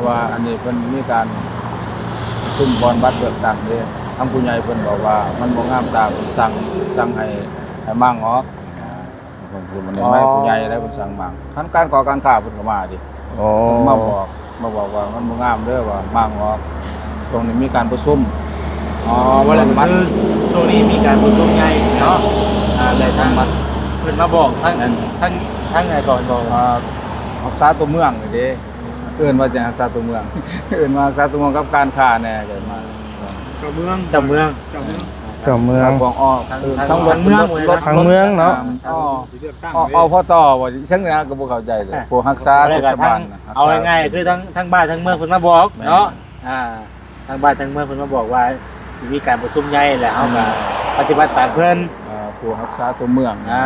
ວ່າອັນນີ້ເພິ່ນມີການປະຊຸມກ່ອນບັດເລືອກຕັ້ງເດ້ ທາງຜູ້ໃຫຍ່ເພິ່ນບອກວ່າມັນບໍ່ງາມຕາ ເພິ່ນສັ່ງ ສັ່ງໃຫ້ ໃຫ້ມ້າງອອກ. ເພິ່ນ ເພິ່ນ ເພິ່ນ ອໍ ໃຫ້ຜູ້ໃຫຍ່ແລ້ວເພິ່ນສັ່ງມ້າງ ທາງການກໍການຄ້າເພິ່ນກໍມາເດ້. ອໍ ເພິ່ນມາບອກ ມາບອກວ່າມັນບໍ່ງາມເດີ ວ່າມ້າງອອກ. ຊ່ວງນີ້ມີການປະຊຸມ ອໍ ວ່າແລ້ວກໍຄືຊ່ວງນີ້ມີການປະຊຸມໃຫຍ່ເນາະ ອ່າ ແລະ ທາງ ເພິ່ນມາບອກ ທາງ ແມ່ນ ທາງ ທາງໃດກໍບອກ ອ່າ ຮັກສາຕົວເມືອງນີ້ເດ້ ເອີ້ນວ່າຈະຮັກສາຕົວເມືອງ ເອີ້ນວ່າຮັກສາຕົວເມືອງກັບການຄ້າແດ່ ກໍມາ ເຈົ້າເມືອງ ເຈົ້າເມືອງ ເຈົ້າເມືອງ ເຈົ້າເມືອງ ພວກອອກ ທາງ ເອີ ທາງ ທາງເມືອງເນາະ ທາງເມືອງເນາະ ອ່າ ອໍ ເລືອກຕັ້ງ ອໍ ເດ້ ອໍ ພໍຕໍ່ ບໍ່ ຈັ່ງໃດກໍບໍ່ເຂົ້າໃຈເລີຍ ອ່າ ພວກຮັກສາເທດສະບານ ເອົາງ່າຍໆ ຄືທາງ ທາງບ້ານທາງເມືອງເພິ່ນມາບອກເນາະ ແມ່ນ ອ່າ ທາງບ້ານທາງເມືອງເພິ່ນມາບອກວ່າ ຊິມີການປະຊຸມໃຫຍ່ ແລ້ວເຮົາກໍ ອ່າ ປະຕິບັດຕາມເພິ່ນ ອ່າ ຜູ້ຮັກສາຕົວເມືອງ ອ່າ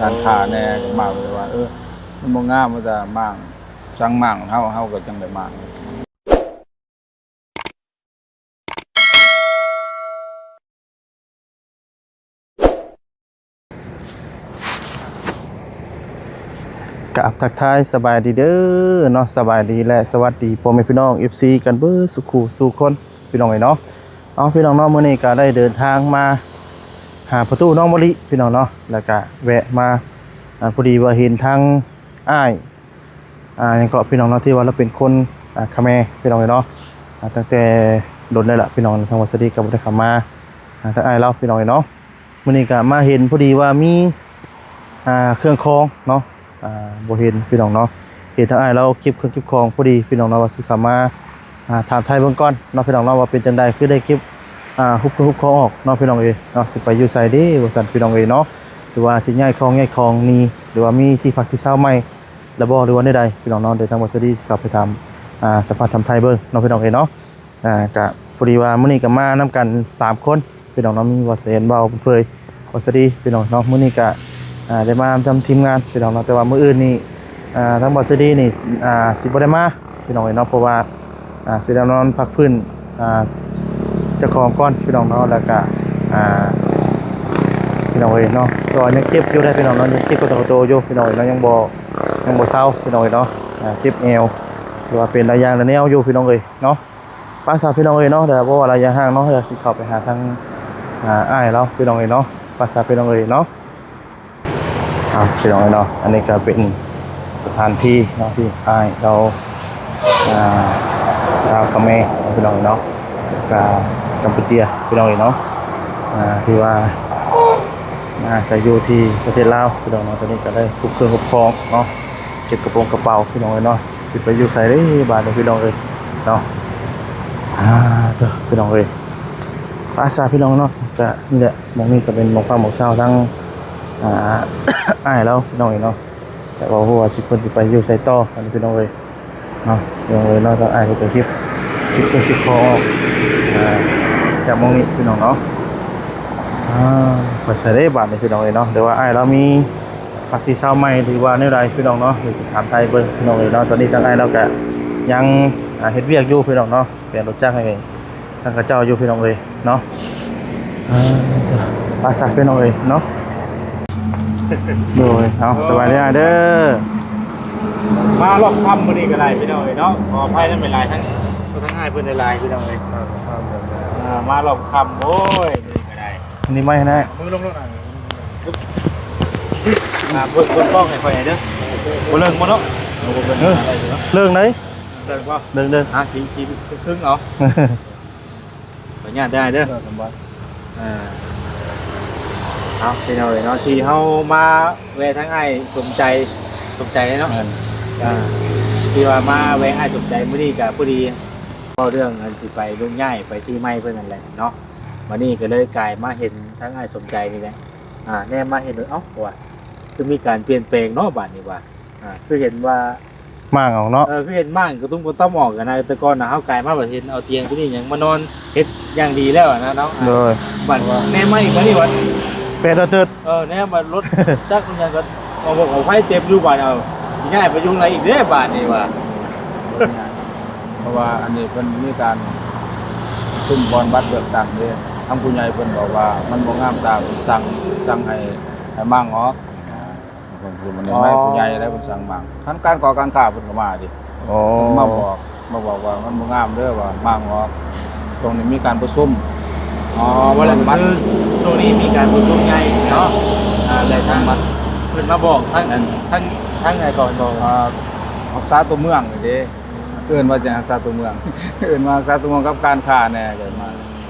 ການຄ້າແດ່ ມາເລີຍວ່າ ເອີ ມັນບໍ່ງາມ ວ່າຈະມ້າງ ສັ່ງມ້າງ ເຮົາ ເຮົາກໍຈັ່ງໄດ້ມ້າງ. ກາບທັກທາຍສະບາຍດີເດີເນາະ ສະບາຍດີ ແລະ ສະຫວັດດີພໍ່ແມ່ພີ່ນ້ອງ ເອັຟຊີ ກັນເບິດສູ່ຄູ່ສູ່ຄົນ ພີ່ນ້ອງເອີຍເນາະ. ເອົາ ພີ່ນ້ອງເນາະ ມື້ນີ້ກໍໄດ້ເດີນທາງມາຫາພໍ່ຕູ້ນ້ອງມະລິ ພີ່ນ້ອງເນາະ ແລ້ວກໍແວະມາ ອ່າ ພໍດີວ່າເຫັນທາງອ້າຍ ອ່າ ຫຍັງເກາະ ພີ່ນ້ອງເນາະ ທີ່ວ່າລາວເປັນຄົນ ອ່າ ຂະແມ ພີ່ນ້ອງເອີຍເນາະ ອ່າ ຕັ້ງແຕ່ດົນແລ້ວລະ ພີ່ນ້ອງ ທາງວັດສະດີກໍບໍ່ໄດ້ເຂົ້າມາ ອ່າ ທາງອ້າຍລາວ ພີ່ນ້ອງເອີຍເນາະ. ມື້ນີ້ກໍມາເຫັນ ພໍດີວ່າມີ ອ່າ ເຄື່ອງຂອງເນາະ ອ່າ ບໍ່ເຫັນ ພີ່ນ້ອງເນາະ ເຫັນທາງອ້າຍລາວເກັບເຄື່ອງເກັບຂອງ ພໍດີ ພີ່ນ້ອງເນາະ ວ່າຊິເຂົ້າມາ ອ່າ ຖາມໄຖ່ເບິ່ງກ່ອນເນາະ ພີ່ນ້ອງເນາະ ວ່າເປັນຈັ່ງໃດ ຄືໄດ້ເກັບ ອ່າ ຮຸບເຄື່ອງຮຸບຂອງອອກເນາະ ພີ່ນ້ອງເອີຍເນາະ ຊິໄປຢູ່ໃສເດ້ວ່າຊັ້ນ ພີ່ນ້ອງເອີຍເນາະ ຫຼືວ່າຊິຍ້າຍຂອງຍ້າຍຂອງໜີ ຫຼືວ່າມີທີ່ພັກທີ່ເຊົາໃໝ່ ແລ້ວບໍ່ ຫຼືວ່າແນວໃດ ພີ່ນ້ອງເນາະ ດຽວທາງບ່າວສະດີຊິເຂົ້າໄປຖາມ ອ່າ ສຳພາດຖາມໄຖ່ເບິ່ງເນາະ ພີ່ນ້ອງເອີຍເນາະ. ອ່າ ກະພໍດີວ່າມື້ນີ້ກະມານຳກັນສາມຄົນ ພີ່ນ້ອງເນາະ ມີບ່າວແສນ ບ່າວບຸນເຜີຍ ບ່າວສະດີ ພີ່ນ້ອງເນາະ. ມື້ນີ້ກະ ອ່າ ໄດ້ມານຳທີມງານ ພີ່ນ້ອງເນາະ ແຕ່ວ່າມື້ອື່ນນີ້ ອ່າ ທາງບ່າວສະດີນີ້ ອ່າ ຊິບໍ່ໄດ້ມາ ພີ່ນ້ອງເອີຍເນາະ ເພາະວ່າ ອ່າ ຊິໄດ້ນອນພັກຟື້ນ ອ່າ ເຈົ້າຂອງກ່ອນ ພີ່ນ້ອງເນາະ ແລ້ວກະ ອ່າ ພີ່ນ້ອງເອີຍເນາະ ກໍຍັງເຈັບຢູ່ເດ້ ພີ່ນ້ອງເນາະ ຍັງເຈັບກະໂຕຢູ່ ພີ່ນ້ອງເອີຍເນາະ ຍັງບໍ່ ຍັງບໍ່ເຊົາ ພີ່ນ້ອງເອີຍເນາະ ອ່າ ເຈັບແອວ ຖືວ່າເປັນຫຼາຍຢ່າງຫຼາຍແນວຢູ່ ພີ່ນ້ອງເອີຍເນາະ. ໄປຊະ ພີ່ນ້ອງເອີຍເນາະ ດຽວບໍ່ວ່າໄລຍະຫ່າງເນາະ ດຽວຊິເຂົ້າໄປຫາທາງ ອ່າ ອ້າຍລາວ ພີ່ນ້ອງເອີຍເນາະ ໄປຊະ ພີ່ນ້ອງເອີຍເນາະ. ອ່າ ພີ່ນ້ອງເອີຍເນາະ ອັນນີ້ກໍເປັນສະຖານທີ່ເນາະ ທີ່ອ້າຍລາວ ອ່າ ຊາວກະແມ ພີ່ນ້ອງເອີຍເນາະ ກະກຳປູເຈຍ ພີ່ນ້ອງເອີຍເນາະ ອ່າ ທີ່ວ່າມາອາໄສຢູ່ທີ່ປະເທດລາວ ພີ່ນ້ອງເນາະ. ຕອນນີ້ກໍໄດ້ຄຸບເຄື່ອງຄຸບຂອງເນາະ ເກັບກະໂປງກະເປົາ ພີ່ນ້ອງເອີຍເນາະ ຊິໄປຢູ່ໃສເດ້ບາດນີ້ ພີ່ນ້ອງເອີຍເນາະ. ອ່າ ເດີ ພີ່ນ້ອງເອີຍ ໄປຊະ ພີ່ນ້ອງເນາະ ກະນີ້ແຫຼະ ໝ່ອງນີ້ກໍເປັນໝ່ອງພັກໝ່ອງເຊົາທາງ ອ່າ ອ້າຍລາວ ພີ່ນ້ອງເອີຍເນາະ ແຕ່ວ່າບໍ່ຮູ້ວ່າຊິ ເພິ່ນຊິໄປຢູ່ໃສຕໍ່ ອັນນີ້ ພີ່ນ້ອງເອີຍເນາະ ພີ່ນ້ອງເອີຍເນາະ. ທາງອ້າຍເພິ່ນກໍເກັບ ເກັບເຄື່ອງເກັບຂອງອອກ ອ່າ ຈາກໝ່ອງນີ້ ພີ່ນ້ອງເນາະ. ອ່າ ໄປໃສເດ້ບາດນີ້ ພີ່ນ້ອງເອີຍເນາະ ຫຼືວ່າອ້າຍລາວມີ ພັກທີ່ເຊົາໃໝ່ ຫຼືວ່າແນວໃດ ພີ່ນ້ອງເນາະ ດຽວຊິຖາມໄຖ່ເບິ່ງ ພີ່ນ້ອງເອີຍເນາະ. ຕອນນີ້ທາງອ້າຍລາວກະຍັງ ອ່າ ເຮັດວຽກຢູ່ ພີ່ນ້ອງເນາະ ປ່ຽນລົດຈັກໃຫ້ທາງເຂົາເຈົ້າຢູ່ ພີ່ນ້ອງເອີຍເນາະ. ອ່າ ໄປຊະ ພີ່ນ້ອງເອີຍເນາະ ໂດຍ ເອົາ ສະບາຍດີອ້າຍເດີ. ມາຮອບຄ່ຳມື້ນີ້ກໍໄດ້ ພີ່ນ້ອງເອີຍເນາະ ຂໍອະໄພນຳຫຼາຍໆ ທັງ ທັງອ້າຍເພິ່ນຫຼາຍໆ ພີ່ນ້ອງເອີຍ ອ່າ ມາຮອບຄ່ຳ ໂອ້ຍ ມື້ນີ້ກໍໄດ້ ອັນນີ້ໄມ້ນະ ມືລົງໂລດ ອ່າ ເບິ່ງ ເບິ່ງກ້ອງໃຫ້ຂ້ອຍແດ່ເດີ ບໍ່ເລິງບໍ່ເນາະ ເອີ ເລິງໃດ ເລິງບໍ່ ເລິງເດີ ອ່າ ສີ ສີຄຶ່ງໆ ເອົາ ຂໍອະນຸຍາດໄດ້ເດີ ເອີ ເອົາ ພີ່ນ້ອງເອີຍເນາະ ທີ່ເຮົາມາແວ່ທາງອ້າຍສົມໃຈ ສົມໃຈເນາະ ແມ່ນ ອ່າ ທີ່ວ່າມາແວ່ອ້າຍສົມໃຈມື້ນີ້ກໍພໍດີ ເວົ້າເລື່ອງອັນຊິໄປໂຍກຍ້າຍໄປທີ່ໃໝ່ເພິ່ນນັ້ນແຫຼະເນາະ. ບັດນີ້ກໍເລີຍກາຍມາເຫັນທາງອ້າຍສົມໃຈນີ້ແຫຼະ ອ່າ ແນມມາເຫັນ ເອົ້າ ວ່າຄືມີການປ່ຽນແປງເນາະ ບາດນີ້ວ່າ ອ່າ ຄືເຫັນວ່າມ້າງເອົາເນາະ ເອີ ຄືເຫັນມ້າງກະຕຸ້ມກະຕ້ອມອອກຫັ້ນນະ ແຕ່ກ່ອນນະ ເຮົາກາຍມາບັດເຫັນເອົາຕຽງຕົວນີ້ຫຍັງມານອນເຮັດຢ່າງດີແລ້ວນະເນາະ ໂດຍ ບັດແນມມາອີກບັດນີ້ບັດ ແປດເດີດ ເອີ ແນມບັດລົດຈັກອີຫຍັງກໍເອົາໝົກເອົາໄຟເຕັມຢູ່ ບາດເອົາຊິຍ້າຍໄປຢູ່ໃນອີກເດ້ບາດນີ້ວ່າ ເພາະວ່າອັນນີ້ເພິ່ນມີການປະຊຸມກ່ອນບັດເລືອກຕັ້ງເດ້ ທາງຜູ້ໃຫຍ່ເພິ່ນບອກວ່າມັນບໍ່ງາມຕາ ເພິ່ນສັ່ງ ສັ່ງໃຫ້ ໃຫ້ມ້າງອອກ ເພິ່ນ ເພິ່ນໃຫ້ຜູ້ໃຫຍ່ແລ້ວ ເພິ່ນສັ່ງມ້າງ ທາງການກໍການຄ້າເພິ່ນກໍມາເດ້ ອໍ ມາບອກ ມາບອກວ່າມັນບໍ່ງາມເດີ ວ່າມ້າງອອກ. ຊ່ວງນີ້ມີການປະຊຸມ ອໍ ວ່າແລ້ວ ມັນ ຄືຊ່ວງນີ້ມີການປະຊຸມໃຫຍ່ເນາະ ອ່າ ແລ້ວທາງ ມັນ ເພິ່ນມາບອກທາງ ແມ່ນ ທາງ ທາງ ທາງໃດກໍບອກ ອ່າ ຮັກສາຕົວເມືອງນີ້ເດ້ ເອີ້ນວ່າຈະຮັກສາຕົວເມືອງ ເອີ້ນວ່າຮັກສາຕົວເມືອງກັບການຄ້າແດ່ ເອີ້ນມາ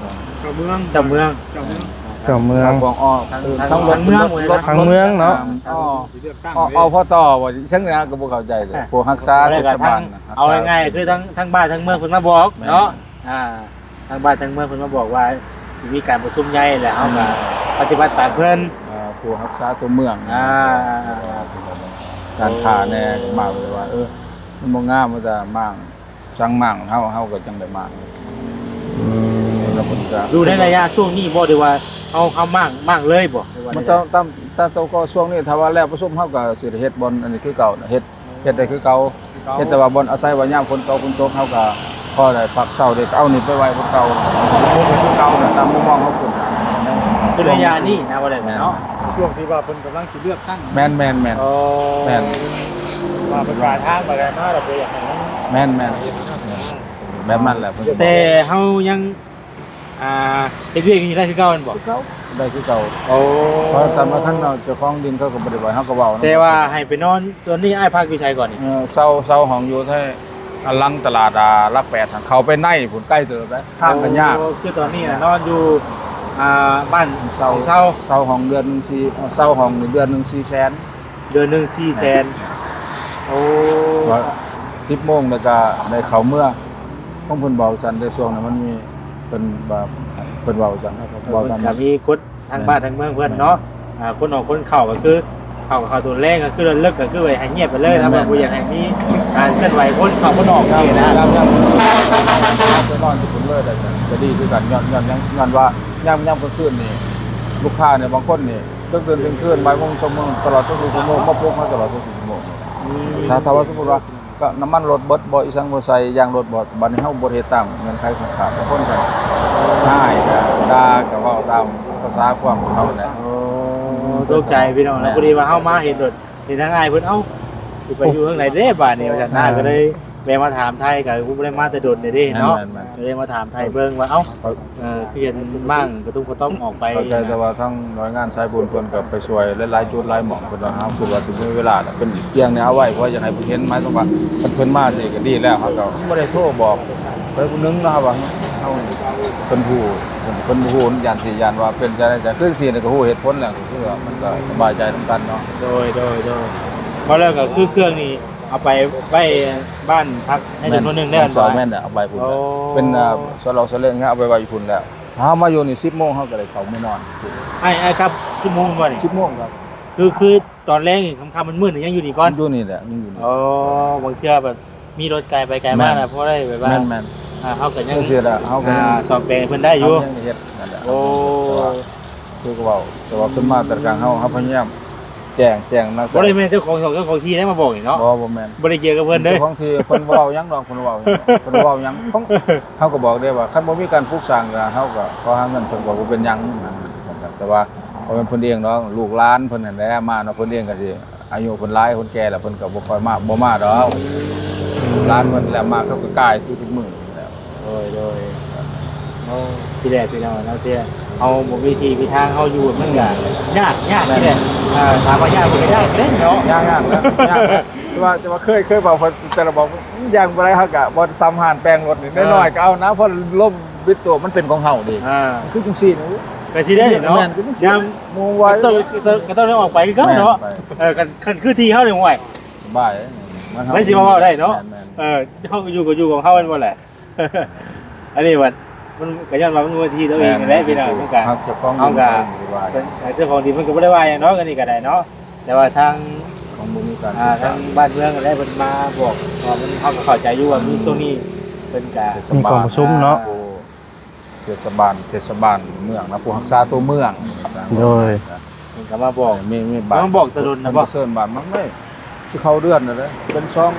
ເຈົ້າເມືອງ ເຈົ້າເມືອງ ເຈົ້າເມືອງ ເຈົ້າເມືອງ ພວກອອກ ທາງ ທາງ ທາງເມືອງ ທາງເມືອງເນາະ ອ ອ ອ ອ ອ ພຕ ບໍ່ ຈັ່ງໃດກໍບໍ່ເຂົ້າໃຈເດ້ ພວກຮັກສາເທດສະບານ ເອົາງ່າຍໆ ຄືທາງ ທາງບ້ານທາງເມືອງເພິ່ນມາບອກເນາະ ອ່າ ທາງບ້ານທາງເມືອງເພິ່ນມາບອກວ່າ ຊິມີການປະຊຸມໃຫຍ່ ແລ້ວເຮົາກໍປະຕິບັດຕາມເພິ່ນ ອ່າ ຜູ້ຮັກສາຕົວເມືອງ ອ່າ ການຄ້າແດ່ ມາເລີຍວ່າ ເອີ ມັນບໍ່ງາມ ວ່າແຕ່ມ້າງ ສັ່ງມ້າງເຮົາ ເຮົາກໍຈັ່ງໄດ້ມ້າງ ອືມ ແລ້ວເພິ່ນກໍ ຢູ່ໃນໄລຍະຊ່ວງນີ້ບໍ່ ຫຼືວ່າເຮົາ ເຮົາມ້າງ ມ້າງເລີຍບໍ່ ຫຼືວ່າ ມັນຕ້ອງ ຕາມ ຕາມ ຕາມກໍຊ່ວງນີ້ ຖ້າວ່າແລ້ວປະຊຸມ ເຮົາກໍຊິໄດ້ເຮັດບ່ອນອັນນີ້ຄືເກົ່ານະ ເຮັດ ເຮັດໄດ້ຄືເກົ່າ ເຮັດແຕ່ວ່າບ່ອນອາໄສວ່າຍາມຝົນຕົກ ຝົນຕົກ ເຮົາກໍພໍໄດ້ພັກເຊົາ ເດັກເອົານີ້ໄປໄວ້ບ່ອນເກົ່າ ຄືເກົ່ານະ ຕາມມຸມມອງເຮົາພຸ້ນນະ ຄືໄລຍະນີ້ນະ ວ່າໄດ້ເນາະ ຊ່ວງທີ່ວ່າເພິ່ນກຳລັງ ຊິເລືອກຕັ້ງ ແມ່ນໆໆ ໂອ້ ແມ່ນ ວ່າເພິ່ນກາຍທາງໄປໄກມາ ແລ້ວບໍ່ຢາກໃຫ້ມັນ ແມ່ນໆ ແບບນັ້ນແຫຼະ ເພິ່ນກໍບອກ ແຕ່ເຮົາຍັງ ອ່າ ເຮັດວຽກຢູ່ນີ້ໄດ້ຄືເກົ່າແມ່ນບໍ່? ຄືເກົ່າ ໄດ້ຄືເກົ່າ ໂອ້ ເພາະຕາມວ່າທາງເຈົ້າຂອງດິນເຂົາກໍບໍ່ໄດ້ວ່າ ເຮົາກໍເວົ້ານຳ ແຕ່ວ່າໃຫ້ໄປນອນ ຕອນນີ້ອ້າຍພັກຢູ່ໃສກ່ອນນີ້? ເອີ ເຊົ່າ ເຊົ່າຫ້ອງຢູ່ແຖວ ອ່າ ຫຼັງຕະຫຼາດ ອ່າ ຫຼັກແປດຫັ້ນ ເຂົ້າໄປໃນພຸ້ນ ໄກເຕີບເດ້ ທາງກໍຍາກ ໂອ້ ຄືຕອນນີ້ນະ ນອນຢູ່ ອ່າ ບ້ານເຊົ່າ ເຊົ່າ ເຊົ່າຫ້ອງເດືອນໜຶ່ງສີ່ ເຊົ່າຫ້ອງນີ້ເດືອນໜຶ່ງສີ່ແສນ ເດືອນໜຶ່ງສີ່ແສນ ໂອ້ ສິບໂມງແລ້ວກໍໄດ້ເຂົ້າເມືອ ຂອງເພິ່ນເວົ້າຊັ້ນເດ້ ຊ່ວງນັ້ນມັນມີ ເພິ່ນວ່າ ເພິ່ນເວົ້າຊັ້ນ ເຮົາກໍເວົ້າຕາມ ເພິ່ນກໍມີກົດທາງບ້ານທາງເມືອງເພິ່ນເນາະ ອ່າ ຄົນອອກຄົນເຂົ້າກໍຄື ເຂົ້າ ເຂົ້າຕອນແລງກໍຄືເລິກກໍຄືໄວ້ໃຫ້ງຽບໄປເລີຍ ແມ່ນໆ ເຮົາກໍບໍ່ຢາກໃຫ້ມີການເຄື່ອນໄຫວຄົນເຂົ້າຄົນອອກນີ້ນະ ໄປນອນຢູ່ພຸ້ນເລີຍ ກໍດີຄືກັນ ຍ້ອນ ຍ້ອນຫຍັງ ຍ້ອນວ່າຍາມ ຍາມກາງຄືນນີ້ ລູກຄ້ານີ້ບາງຄົນນີ້ ເຖິງເຖິງຄືນ ບ່າຍໂມງ ສອງໂມງ ຕະຫຼອດຊາວສີ່ຊົ່ວໂມງ ມາປຸກເຮົາຕະຫຼອດຊາວສີ່ຊົ່ວໂມງ ຖ້າ ຖ້າວ່າສົມມຸດວ່າ ກໍນ້ຳມັນລົດເບິດບໍ່ ອີ່ສັງບໍ່ໃສ່ ຢາງລົດບໍ່ ບາດນີ້ເຮົາບໍ່ເຮັດຕາມເງື່ອນໄຂຂອງເຂົາ ບາງຄົນກໍຮ້າຍ ກໍດ່າ ກໍເວົ້າຕາມພາສາຄວາມຂອງເຂົາແຫຼະ ໂອ້ ຕົກໃຈພີ່ນ້ອງ ແມ່ນ ພໍດີວ່າເຮົາມາເຫັນໂດດ ເຫັນທາງອ້າຍເພິ່ນ ເອົ້າ ຊິໄປຢູ່ທາງໃດເດ້ບາດນີ້ ວ່າຊັ້ນນະ ກໍເລີຍແວະມາຖາມໄຖ່ ກໍບໍ່ໄດ້ມາແຕ່ດົນເດ້ເນາະ ແມ່ນໆ ກໍເລີຍມາຖາມໄຖ່ເບິ່ງວ່າ ເອົ້າ ເອີ ຄືເຫັນມ້າງກະຕຸ້ມກະຕ້ອມອອກໄປ ເຂົ້າໃຈ ແຕ່ວ່າທາງໜ່ວຍງານສາຍບຸນເພິ່ນກໍໄປຊ່ວຍຫຼາຍໆຈຸດຫຼາຍໝ່ອງ ເພິ່ນວ່າເຮົາຄິດວ່າຊິມີເວລາແລ້ວ ເພິ່ນກຽງແນວເອົາໄວ້ ເພາະວ່າຢາກໃຫ້ເພິ່ນເຫັນ ໝາຍຄວາມວ່າຄັນເພິ່ນມານີ້ກໍດີແລ້ວ ເຮົາກໍບໍ່ໄດ້ໂທບອກໃຜຜູ້ໜຶ່ງເນາະ ເຮົາວ່າເຮົາ ເພິ່ນຮູ້ ເພິ່ນ ເພິ່ນຮູ້ ຢ້ານຊິ ຢ້ານວ່າເປັນຈັ່ງໃດ ແຕ່ຄືຊິນີ້ກໍຮູ້ເຫດຜົນແລ້ວ ກໍຄືວ່າມັນກໍສະບາຍໃຈນຳກັນເນາະ ໂດຍ ໂດຍ ໂດຍ ເວົ້າແລ້ວກໍຄືເຄື່ອງນີ້ ເອົາໄປໄວ້ບ້ານພັກໃນຈຳນວນໜຶ່ງແລ້ວ ແມ່ນ ແມ່ນ ເອົາໄປພຸ້ນແຫຼະ ໂອ້ ເປັນ ອ່າ ສະຫຼອກສະເລັງ ເຮົາເອົາໄປໄວ້ຢູ່ພຸ້ນແລ້ວ ຖ້າເຮົາມາຢູ່ນີ້ ສິບໂມງ ເຮົາກໍໄດ້ເຂົ້າມານອນ ອ້າຍ ອ້າຍກັບ ສິບໂມງບໍ່ນີ້? ສິບໂມງ ຄື ຄືຕອນແລງນີ້ ຄ່ຳໆ ມືດໆ ຍັງຢູ່ນີ້ກ່ອນ ຢູ່ນີ້ແຫຼະ ຍັງຢູ່ນີ້ ອໍ ບາງເທື່ອແບບມີລົດໄກໄປໄກມານະ ພໍໄດ້ແບບວ່າ ແມ່ນໆ ອ່າ ເຮົາກໍຍັງ ຈັ່ງຊີ້ລະ ເຮົາກໍຍັງ ອ່າ ສ້ອມແປງໃຫ້ເພິ່ນໄດ້ຢູ່ ເຮົາຍັງເຮັດນັ້ນແຫຼະ ໂອ້ ຄືກໍເວົ້າ ແຕ່ວ່າເພິ່ນມາແຕ່ລະຄັ້ງ ເຮົາ ເຮົາພະຍາຍາມ ແຈ້ງ ແຈ້ງນະ ບໍ່ໄດ້ແມ່ນເຈົ້າຂອງ ເຈົ້າຂອງທີ່ໄດ້ມາບອກນີ້ເນາະ ບໍ່ ບໍ່ແມ່ນ ບໍ່ໄດ້ກ່ຽວກັບເພິ່ນເດີ ເຈົ້າຂອງທີ່ເພິ່ນບໍ່ເວົ້າຫຍັງດອກ ເພິ່ນເວົ້າຫຍັງ ເພິ່ນເວົ້າຫຍັງຂອງ ເຮົາກໍບອກເດ້ວ່າ ຄັນບໍ່ມີການປຸກສ້າງ ກໍ ເຮົາກໍຂໍຫາເງິນເພິ່ນກໍບໍ່ເປັນຫຍັງ ແຕ່ວ່າບໍ່ແມ່ນເພິ່ນເອງດອກ ລູກຫຼານເພິ່ນຫັ້ນແຫຼະມາເນາະ ເພິ່ນເອງກໍຊິ ອາຍຸເພິ່ນຫຼາຍ ເພິ່ນແກ່ແລ້ວ ເພິ່ນກໍບໍ່ຄ່ອຍມາ ບໍ່ມາດອກ ຫຼານເພິ່ນແຫຼະມາ ເຂົາກໍກາຍຄືທຸກມື້ແລ້ວ ໂດຍ ໂດຍ ໂອ້ ທີ່ແລກ ພີ່ນ້ອງເນາະ ທີ່ເຮົາບໍ່ມີທີ່ມີທາງ ເຮົາຢູ່ມັນກໍຍາກ ຍາກ ແມ່ນ ທີ່ແລກ ເອີ ຖາມວ່າຍາກບໍ່ ກໍຍາກເດ້ເນາະ ຍາກ ຍາກນະ ຍາກນະ ແຕ່ວ່າ ແຕ່ວ່າເຄີຍ ເຄີຍເວົ້າ ແຕ່ລະບອກ ຢ່າງບໍ່ໄດ້ ເຮົາກໍບໍ່ສາມາດແປງລົດນີ້ ເອີ ນ້ອຍໆ ກໍເອົານະ ເພາະລົມບິດຕົວ ມັນເປັນຂອງເຮົາເດ້ ອ່າ ຄືຈັ່ງຊີ້ນະ ກໍຊິໄດ້ເນາະ ແມ່ນ ຄືຈັ່ງຊີ້ ຍາມ ໝູ່ວ່າ ກໍຕ້ອງ ກໍຕ້ອງໄດ້ອອກໄປຄືເກົ່າເນາະ ແມ່ນ ເອີ ຄັນ ຄັນຄືທີ່ເຮົານີ້ ໂອ້ຍ ສະບາຍ ມັນ ມັນຊິມາເວົ້າໄດ້ເນາະ ແມ່ນໆ ເອີ ເຮົາກໍຢູ່ ກໍຢູ່ຂອງເຮົາແມ່ນບໍ່ແຫຼະ ອັນນີ້ບັດ ມັນກໍຍ້ອນວ່າມັນບໍ່ທີ່ຕົວເອງນັ້ນແຫຼະ ແມ່ນ ພີ່ນ້ອງ ມັນກໍ ຮັກເຈົ້າຂອງດິນ ເຮົາກໍ ເຈົ້າຂອງດິນເພິ່ນກໍບໍ່ໄດ້ວ່າຫຍັງເນາະ ອັນນີ້ກໍໄດ້ເນາະ ແຕ່ວ່າທາງ ມັນບໍ່ມີການ ອ່າ ຕິດຕາມ ທາງບ້ານເມືອງກໍໄດ້ ເພິ່ນມາບອກວ່າມັນ ເຮົາກໍເຂົ້າໃຈຢູ່ວ່າ ອືມ ມີຊ່ວງນີ້ເພິ່ນກໍ ມີກອງປະຊຸມເນາະ ອ່າ ເທດສະບານ ເທດສະບານເມືອງນະ ຜູ້ຮັກສາຕົວເມືອງ ໂດຍ ເພິ່ນກໍມາບອກ ມີ ມີບາງ ມາບອກແຕ່ດົນນະ ເພິ່ນກໍເຊີນບາງ ມັນໄດ້ ຊິເຂົ້າເດືອນແລ້ວເດ້ ເປັນສອງ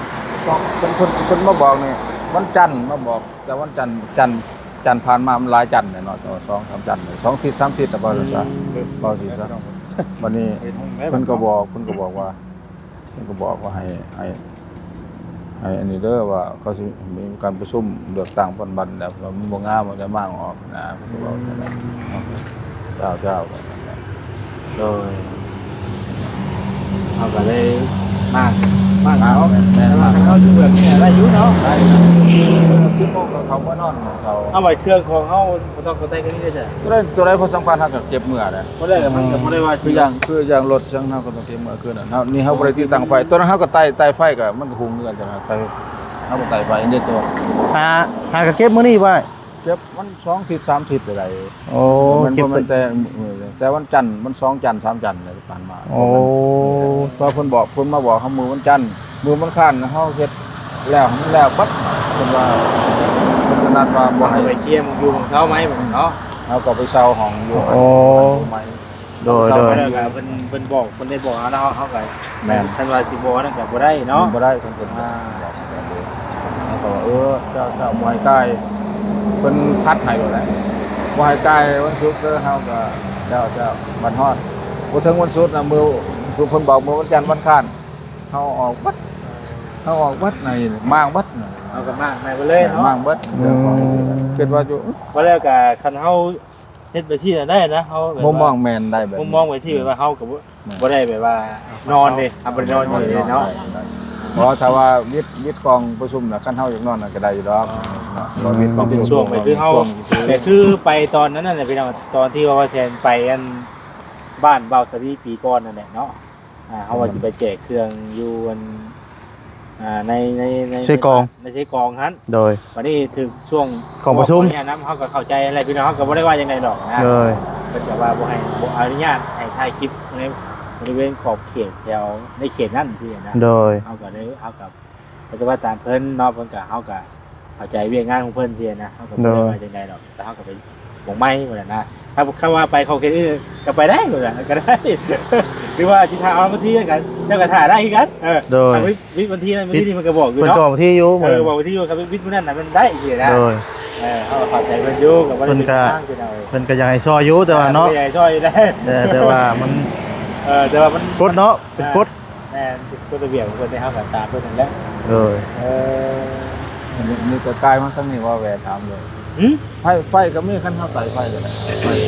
ສອງ ເພິ່ນ ເພິ່ນ ເພິ່ນມາບອກນີ້ ວັນຈັນມາບອກ ແຕ່ວັນຈັນ ຈັນ ຈັນຜ່ານມາມັນຫຼາຍຈັນແຫຼະເນາະ ແຕ່ວ່າສອງສາມຈັນ ສອງທິດສາມທິດ ແລ້ວເວົ້າຊະ ອືມ ເວົ້າຊິຊະ ບັດນີ້ເພິ່ນກໍບອກ ເພິ່ນກໍບອກວ່າ ເພິ່ນກໍບອກວ່າໃຫ້ ໃຫ້ ໃຫ້ອັນນີ້ເດີ ວ່າເຂົາຊິມີການປະຊຸມເລືອກຕັ້ງປັດຈຸບັນແລ້ວ ວ່າມັນບໍ່ງາມ ມັນຈະມ້າງອອກນະ ເພິ່ນກໍເວົ້າແນວນັ້ນ. ເຈົ້າ ເຈົ້າ ໂດຍ ເຮົາກໍເລີຍມ້າງ ມ້າງເອົາ ແມ່ນ ແຕ່ວ່າຄັນເຮົາຢູ່ແບບນີ້ໄດ້ຢູ່ເນາະ ໄດ້ ສິບໂມງກໍເຂົ້າມານອນຂອງເຂົາ ເອົາໄວ້ເຄື່ອງຂອງເຮົາ ບໍ່ຕ້ອງກະໄຕກັນນີ້ເດ້. ຕົວໃດ ຕົວໃດບໍ່ສຳຄັນ ເຮົາກໍເກັບເມືອໄດ້ ບໍ່ໄດ້ ມັນກໍບໍ່ໄດ້ວ່າ ຄືຢ່າງ ຄືຢ່າງລົດຈັ່ງ ເຮົາກໍຕ້ອງເກັບເມືອຄືກັນນະ. ເຮົາ ນີ້ເຮົາບໍ່ໄດ້ຕິດຕັ້ງໄຟ ຕົວນັ້ນເຮົາກໍໄຕ່ ໄຕ່ໄຟກໍ ມັນກໍຫຸງເຮືອນຕົວນັ້ນ ໄຕ່ ເຮົາກໍໄຕ່ໄຟເດ້ຕົວ. ຫາ ຫາກໍເກັບມື້ນີ້ໄວ້ ເກັບມັນສອງທິດສາມທິດໄດ້. ໂອ້ ບໍ່ແມ່ນ ເກັບ ບໍ່ແມ່ນແຕ່ ແຕ່ວັນຈັນ ມັນສອງຈັນສາມຈັນແລ້ວທີ່ຜ່ານມາ. ໂອ້ ເພາະເພິ່ນບອກ ເພິ່ນມາບອກເຮົາມື້ວັນຈັນ ມື້ວັນອັງຄານເຮົາເຮັດແລ້ວ ມັນແລ້ວເບິດ ເພິ່ນວ່າ ເພິ່ນກໍນັດວ່າບໍ່ໃຫ້ ໄປເຄຍໝ່ອງຢູ່ໝ່ອງເຊົາໃໝ່ເນາະ ເຮົາກໍໄປເຊົ່າຫ້ອງຢູ່ ໂອ້ ໃໝ່. ໂດຍ ໂດຍ ແລ້ວກໍເພິ່ນ ເພິ່ນບອກ ເພິ່ນໄດ້ບອກເຮົາແລ້ວ ເຮົາກໍ ແມ່ນ ຄັນວ່າຊິບໍ່ນັ້ນກໍບໍ່ໄດ້ເນາະ ບໍ່ໄດ້ ຄັນເພິ່ນ ອ່າ ບອກເຮົາກໍວ່າ ເອີ ເຈົ້າ ເຈົ້າບໍ່ໃຫ້ກາຍ ເພິ່ນພັດໃຫ້ໂລດແຫຼະ ບໍ່ໃຫ້ກາຍວັນສຸກເດີ. ເຮົາກໍ ເຈົ້າ ເຈົ້າ ບັດຮອດບໍ່ເຖິງວັນສຸກນະ ມື້ສຸກເພິ່ນບອກ ມື້ວັນຈັນວັນອັງຄານ ເຮົາອອກເບິດ ເຮົາອອກເບິດໃນມ້າງເບິດ ເຮົາກໍມ້າງໃໝ່ເບິດເລີຍເນາະ ມ້າງເບິດ. ອືມ ຄິດວ່າຢູ່ ບໍ່ແລ້ວກໍຄັນເຮົາ ເຮັດແບບຊີ້ນະໄດ້ນະ ເຮົາແບບວ່າ ມຸມມອງແມ່ນໄດ້ແບບ ມຸມມອງແບບຊີ້ ແບບວ່າເຮົາກໍບໍ່ ແມ່ນ ບໍ່ໄດ້ແບບວ່ານອນເດ້ ເຮົາບໍ່ໄດ້ນອນຢູ່ເດ້ເນາະ ເພາະຖ້າວ່າວິດ ວິດກອງປະຊຸມນະ ຄັນເຮົາຢາກນອນນະກໍໄດ້ຢູ່ດອກເນາະ ເພາະວ່າວິດກອງປະຊຸມ ເປັນຊ່ວງ ເປັນຊ່ວງ ຄືເຮົາ ແຕ່ຄືໄປຕອນນັ້ນນະ ພີ່ນ້ອງ ຕອນທີ່ວ່າ ວ່າແຊນໄປອັນບ້ານບ່າວສາລີປີກ່ອນນັ້ນແຫຼະເນາະ ອ່າ ເຮົາວ່າຊິໄປແຈກເຄື່ອງຢູ່ອັນ ອ່າ ໃນ ໃນ ໃນ ເຊກອງ ໃນເຊກອງຫັ້ນ ໂດຍ ບັດນີ້ຖືກຊ່ວງກອງປະຊຸມ ເຮົາກໍເຂົ້າໃຈແລ້ວ ພີ່ນ້ອງ ເຮົາກໍບໍ່ໄດ້ວ່າຫຍັງໃດດອກນະ ໂດຍ ເພິ່ນກໍວ່າບໍ່ໃຫ້ ບໍ່ອະນຸຍາດໃຫ້ຖ່າຍຄລິບໃນບໍລິເວນຂອບເຂດແຖວໃນເຂດນັ້ນຊີ້ນະ ໂດຍ ເຮົາກໍເລີຍ ເຮົາກໍ ເພິ່ນກໍວ່າຕາມເພິ່ນເນາະ ເພິ່ນກໍ ເຮົາກໍເຂົ້າໃຈວຽກງານຂອງເພິ່ນຊີ້ນະ ເຮົາກໍບໍ່ໄດ້ວ່າ ໂດຍ ຈັ່ງໃດດອກ ແຕ່ເຮົາກໍໄປ ໝ່ອງໃໝ່ພຸ້ນນະ ຖ້າ ຄັນວ່າໄປຂອບເຂດອື່ນກໍໄປໄດ້ພຸ້ນນະ ກໍໄດ້ ຫຼືວ່າຊິຖ້າເອົາວັນທີນັ້ນກໍ ເຈົ້າກໍຖ້າໄດ້ຄືກັນ ເອີ ໂດຍ ຖ້າວິດ ວິດວັນທີນັ້ນ ວິດວັນທີນີ້ເພິ່ນກໍບອກຢູ່ເນາະ ເພິ່ນກໍບອກວັນທີຢູ່ ເອີ ບອກວັນທີຢູ່ ຄັນວິດມື້ນັ້ນນະມັນໄດ້ຊີ້ນະ ໂດຍ ເອີ ເຮົາກໍເຂົ້າໃຈເພິ່ນຢູ່ ກໍບໍ່ໄດ້ເປັນຫຍັງ ເພິ່ນກໍຢາກໃຫ້ຊ່ອຍຢູ່ ແຕ່ວ່າເນາະ ເອີ ເພິ່ນກໍຢາກໃຫ້ຊ່ອຍຢູ່ແຫຼະ ເອີ ແຕ່ວ່າມັນ ເອີ ແຕ່ວ່າມັນກົດເນາະ ເປັນກົດ ອ່າ ແມ່ນ ກົດລະບຽບຂອງເພິ່ນໃຫ້ເຮົາກໍຕາມເພິ່ນນັ້ນແຫຼະ ໂດຍ ເອີ ນີ້ ນີ້ກໍກາຍມາທາງນີ້ວ່າແວ່ຖາມເລີຍ ຫື? ໄຟ ໄຟກໍມີ ຄັນເຮົາໄຕ່ໄຟກໍໄດ້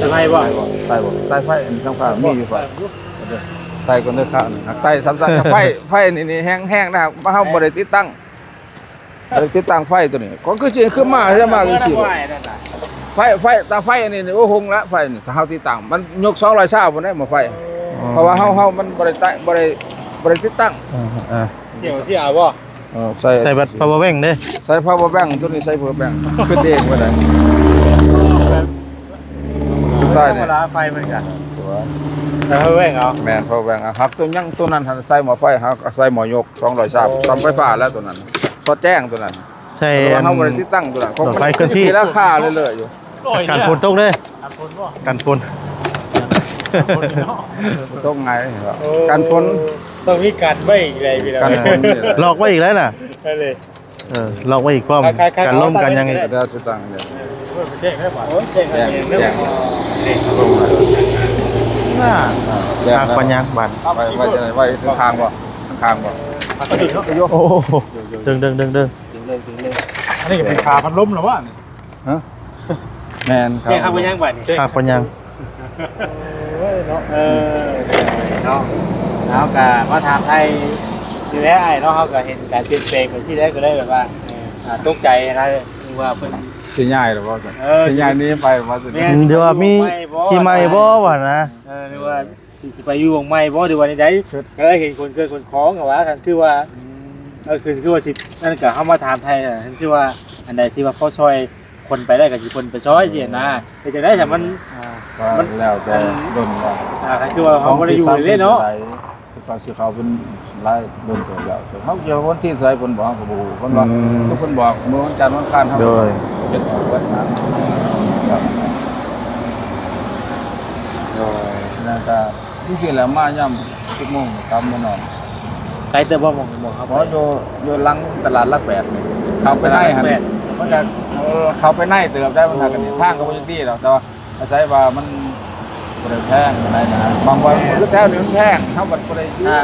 ໄຟ ໄຕ່ໄຟບໍ່? ໄຕ່ໄຟບໍ່? ໄຕ່ໄຟອັນສຳຄັນມີຢູ່ ໄຟ ໄຕ່ກ່ອນເດີ ໄຕ່ສຳຄັນ ໄຟ ໄຟນີ້ ນີ້ແຮງ ແຮງນະ ເຮົາບໍ່ໄດ້ຕິດຕັ້ງ ເອີ ຕິດຕັ້ງໄຟຕົວນີ້ ກໍຄືຊິ ຄືມາ ມາຈັ່ງຊີ້ ໄຟ ໄຟ ຕາໄຟອັນນີ້ນີ້ ໂອ້ ຫົງລະ ໄຟນີ້ ຖ້າເຮົາຕິດຕັ້ງ ມັນຍົກສອງຮ້ອຍຊາວພຸ້ນເດ້ ໝໍ້ໄຟ ອໍ ເພາະວ່າເຮົາ ເຮົາມັນບໍ່ໄດ້ ບໍ່ໄດ້ ບໍ່ໄດ້ຕິດຕັ້ງ ເອີ ເອີ ເສຍ ເສຍບໍ່? ເອີ ໃສ່ ໃສ່ບັດ power bank ເດ້ ໃສ່ power bank ຕົວນີ້ໃສ່ power bank ຂຶ້ນເອງບໍ່ໄດ້ ແບບ ໃຕ້ນີ້ ທຳມະດາໄຟມັນກະ ໃສ່ power bank ເອົາ ແມ່ນ power bank ເອົາ ຫາກຕົວຍັງ ຕົວນັ້ນຫັ້ນໃສ່ໝໍ້ໄຟ ຫາກໃສ່ໝໍ້ຍົກສອງຮ້ອຍຊາວ ສ່ອງໄຟຟ້າແລ້ວຕົວນັ້ນ ສອດແຈ້ງຕົວນັ້ນ ໃສ່ ເພາະວ່າເຮົາບໍ່ໄດ້ຕິດຕັ້ງຕົວນັ້ນ ຂອງມັນ ໄຟເຄື່ອນທີ່ ລາຄາເລື້ອຍໆຢູ່ ກັນຝົນຕົກເດ້ ກັນຝົນບໍ່? ກັນຝົນ ກັນຝົນເນາະ ບໍ່ຕົກຫຍັງ ໂອ້ ກັນຝົນ ຕ້ອງມີກັນໄວ້ອີກແລ້ວ ພີ່ນ້ອງ ກັນຝົນນີ້ແຫຼະ ລັອກໄວ້ອີກແລ້ວນະ ນັ້ນເລີຍ ເອີ ລັອກໄວ້ອີກພ້ອມ ກັນລົມກັນຫຍັງອີກ ເອີ ແຈ້ງໄດ້ບໍ່? ໂອ້ຍ ແຈ້ງ ແຈ້ງ ແຈ້ງ ຫາກປານຫຍັງບາດ ໄວ້ ໄວ້ ໄວ້ຂ້າງໆບໍ່? ຂ້າງໆບໍ່? ໂອ້ໂຫ ດຶງໆໆໆ ອັນນີ້ກໍເປັນຂາພັດລົມແລ້ວວະ? ຮະ? ແມ່ນ ແມ່ນ ຄັບ ບໍ່ຍັງບາດນີ້ ຄັບ ບໍ່ຍັງ ໂອ້ຍເນາະ ເອີ ເນາະ ເຮົາກໍມາຖາມໄທຢູ່ແລ້ວອ້າຍເນາະ ເຮົາກໍເຫັນການປ່ຽນແປງໄປຊີ້ແລ້ວ ກໍເລີຍແບບວ່າ ອ່າ ຕົກໃຈນະ ຄືວ່າເພິ່ນຊິຍ້າຍແລ້ວບໍ່? ເອີ ຊິຍ້າຍໜີໄປບໍ່? ແມ່ນ ຫຼືວ່າມີທີ່ໃໝ່ບໍ່ ທີ່ໃໝ່ບໍ່ວ່ານະ ເອີ ຫຼືວ່າ ຊິ ຊິໄປຢູ່ໝ່ອງໃໝ່ບໍ່ ຫຼືວ່າແນວໃດ? ກໍເລີຍເຫັນຂົນເຄື່ອງຂົນຂອງວ່າ ຄັນຄືວ່າ ອືມ ເອີ ຄື ຄືວ່າຊິ ນັ້ນກໍເຮົາມາຖາມໄທ ຄັນຄືວ່າອັນໃດທີ່ວ່າພໍຊ່ອຍຄົນໄປໄດ້ ກໍຊິຄົນໄປຊ່ອຍຊີ້ນະ ເຮັດຈັ່ງໃດຖ້າມັນ ອ່າ ມັນ ກໍແລ້ວແຕ່ດົນວ່າ ອ່າ ຄັນຄືວ່າເຮົາບໍ່ໄດ້ຢູ່ເລີຍເນາະ ຄືວ່າຊິເຂົ້າເປັນຫຼາຍດົນເຕີບແລ້ວ ເຮົາຈະວັນທີເທົ່າໃດເພິ່ນບອກ ເຮົາກໍບໍ່ຮູ້ ເພິ່ນວ່າ ອືມ ຄືເພິ່ນບອກມື້ວັນຈັນວັນອັງຄານ ເຮົາ ໂດຍ ເຮັດອອກເບິດນະ ໂດຍ ນັ້ນກໍ ຈັ່ງຊີ້ແຫຼະ ມາຍາມສິບໂມງກັບມານອນ. ໄກເຕີບບໍ່ ໝ່ອງ ໝ່ອງເຮົາໄປ? ອໍ ຢູ່ ຢູ່ຫຼັງຕະຫຼາດຫຼັກແປດນີ້ ເຂົ້າໄປໃນຫັ້ນ ຕະຫຼາດຫຼັກແປດ ມັນກໍ ເອີ ເຂົ້າໄປໃນເຕີບໄດ້ ມັນຫາກັນນີ້ ທາງກໍບໍ່ຈັກດີດອກ ແຕ່ວ່າອາໄສວ່າມັນບໍ່ໄດ້ແພງປານໃດນະ ບາງບ່ອນ ແມ່ນ ຄືແຖວນີ້ມັນແພງ ເຮົາບັດບໍ່ໄດ້ຢູ່ ອ່າ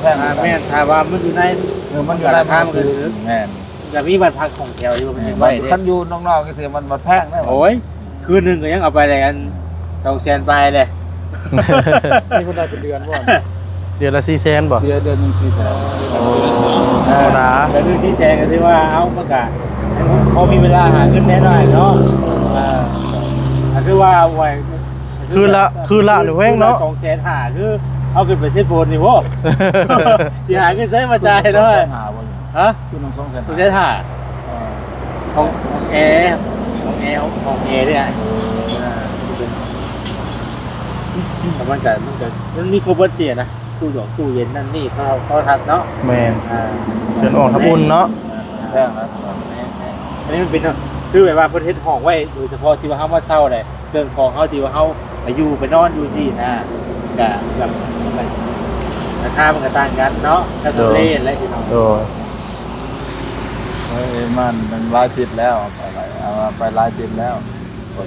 ແພງ ອ່າ ແມ່ນ ຖ້າວ່າມັນຢູ່ໃນ ເອີ ມັນຢູ່ໃນ ມັນກໍລາຄາມັນກໍຖືກ ແມ່ນ ກໍມີບ້ານພັກຫ້ອງແຖວຢູ່ ມັນ ເອີ ຍັງໄວເດ້ ຄັນຢູ່ນອກໆ ຈັ່ງຊີ້ ມັນ ມັນແພງເດ້ ໂອ້ຍ ຄືນໜຶ່ງກໍຍັງເອົາໄປໄດ້ອັນ ສອງແສນປາຍເດ້ ມີຄົນໄດ້ເປັນເດືອນບໍ່? ເດືອນລະສີ່ແສນບໍ່? ເດືອນ ເດືອນໜຶ່ງສີ່ແສນ ໂອ້ ທຳມະດາ ເດືອນໜຶ່ງສີ່ແສນ ກໍຖືວ່າ ເອົ້າ ມັນກະພໍມີເວລາຫາເງິນແດ່ໜ້ອຍເນາະ ເອີ ກໍຄືວ່າ ໂອ້ຍ ຄືນລະ ຄືນລະ ຫຼືແພງເນາະ ສອງແສນຫ້າ ຄືເອົາຂຶ້ນໄປເຊັດໂພນນີ້ບໍ່? ຊິຫາເງິນໃສມາຈ່າຍເນາະ? ສອງແສນຫ້າບໍ່? ຮະ? ຄືນສອງແສນຫ້າ ສອງແສນຫ້າ ເອີ ຂອງ ຂອງແອ ຂອງແອ ຂອງແອເດ້ ອ່າ ແຕ່ມັນກະ ມັນກະ ມັນມີຄົບເບິດເສຍນະ ຕູ້ດອກຕູ້ເຢັນນັ້ນນີ້ ໂທ ໂທລະທັດເນາະ ແມ່ນ ອ່າ ຈົນອອກນ້ຳອຸ່ນເນາະ ແມ່ນ ແມ່ນ ອັນນີ້ມັນເປັນ ຄືແບບວ່າເພິ່ນເຮັດຫ້ອງໄວ້ໂດຍສະເພາະທີ່ວ່າເຮົາມາເຊົ່າໄດ້ ເຄື່ອງຂອງເຮົາທີ່ວ່າເຮົາໄປຢູ່ໄປນອນຢູ່ຊີ້ນະ ກະແບບ ລາຄາມັນກະຕ່າງກັນເນາະ ກັບ ໂດຍ ທຳເລແຫຼະພີ່ນ້ອງ ໂດຍ ເອີຍ ມັນ ມັນຫຼາຍທິດແລ້ວ ໄປຫຼາຍ ເອົາໄປຫຼາຍທິດແລ້ວ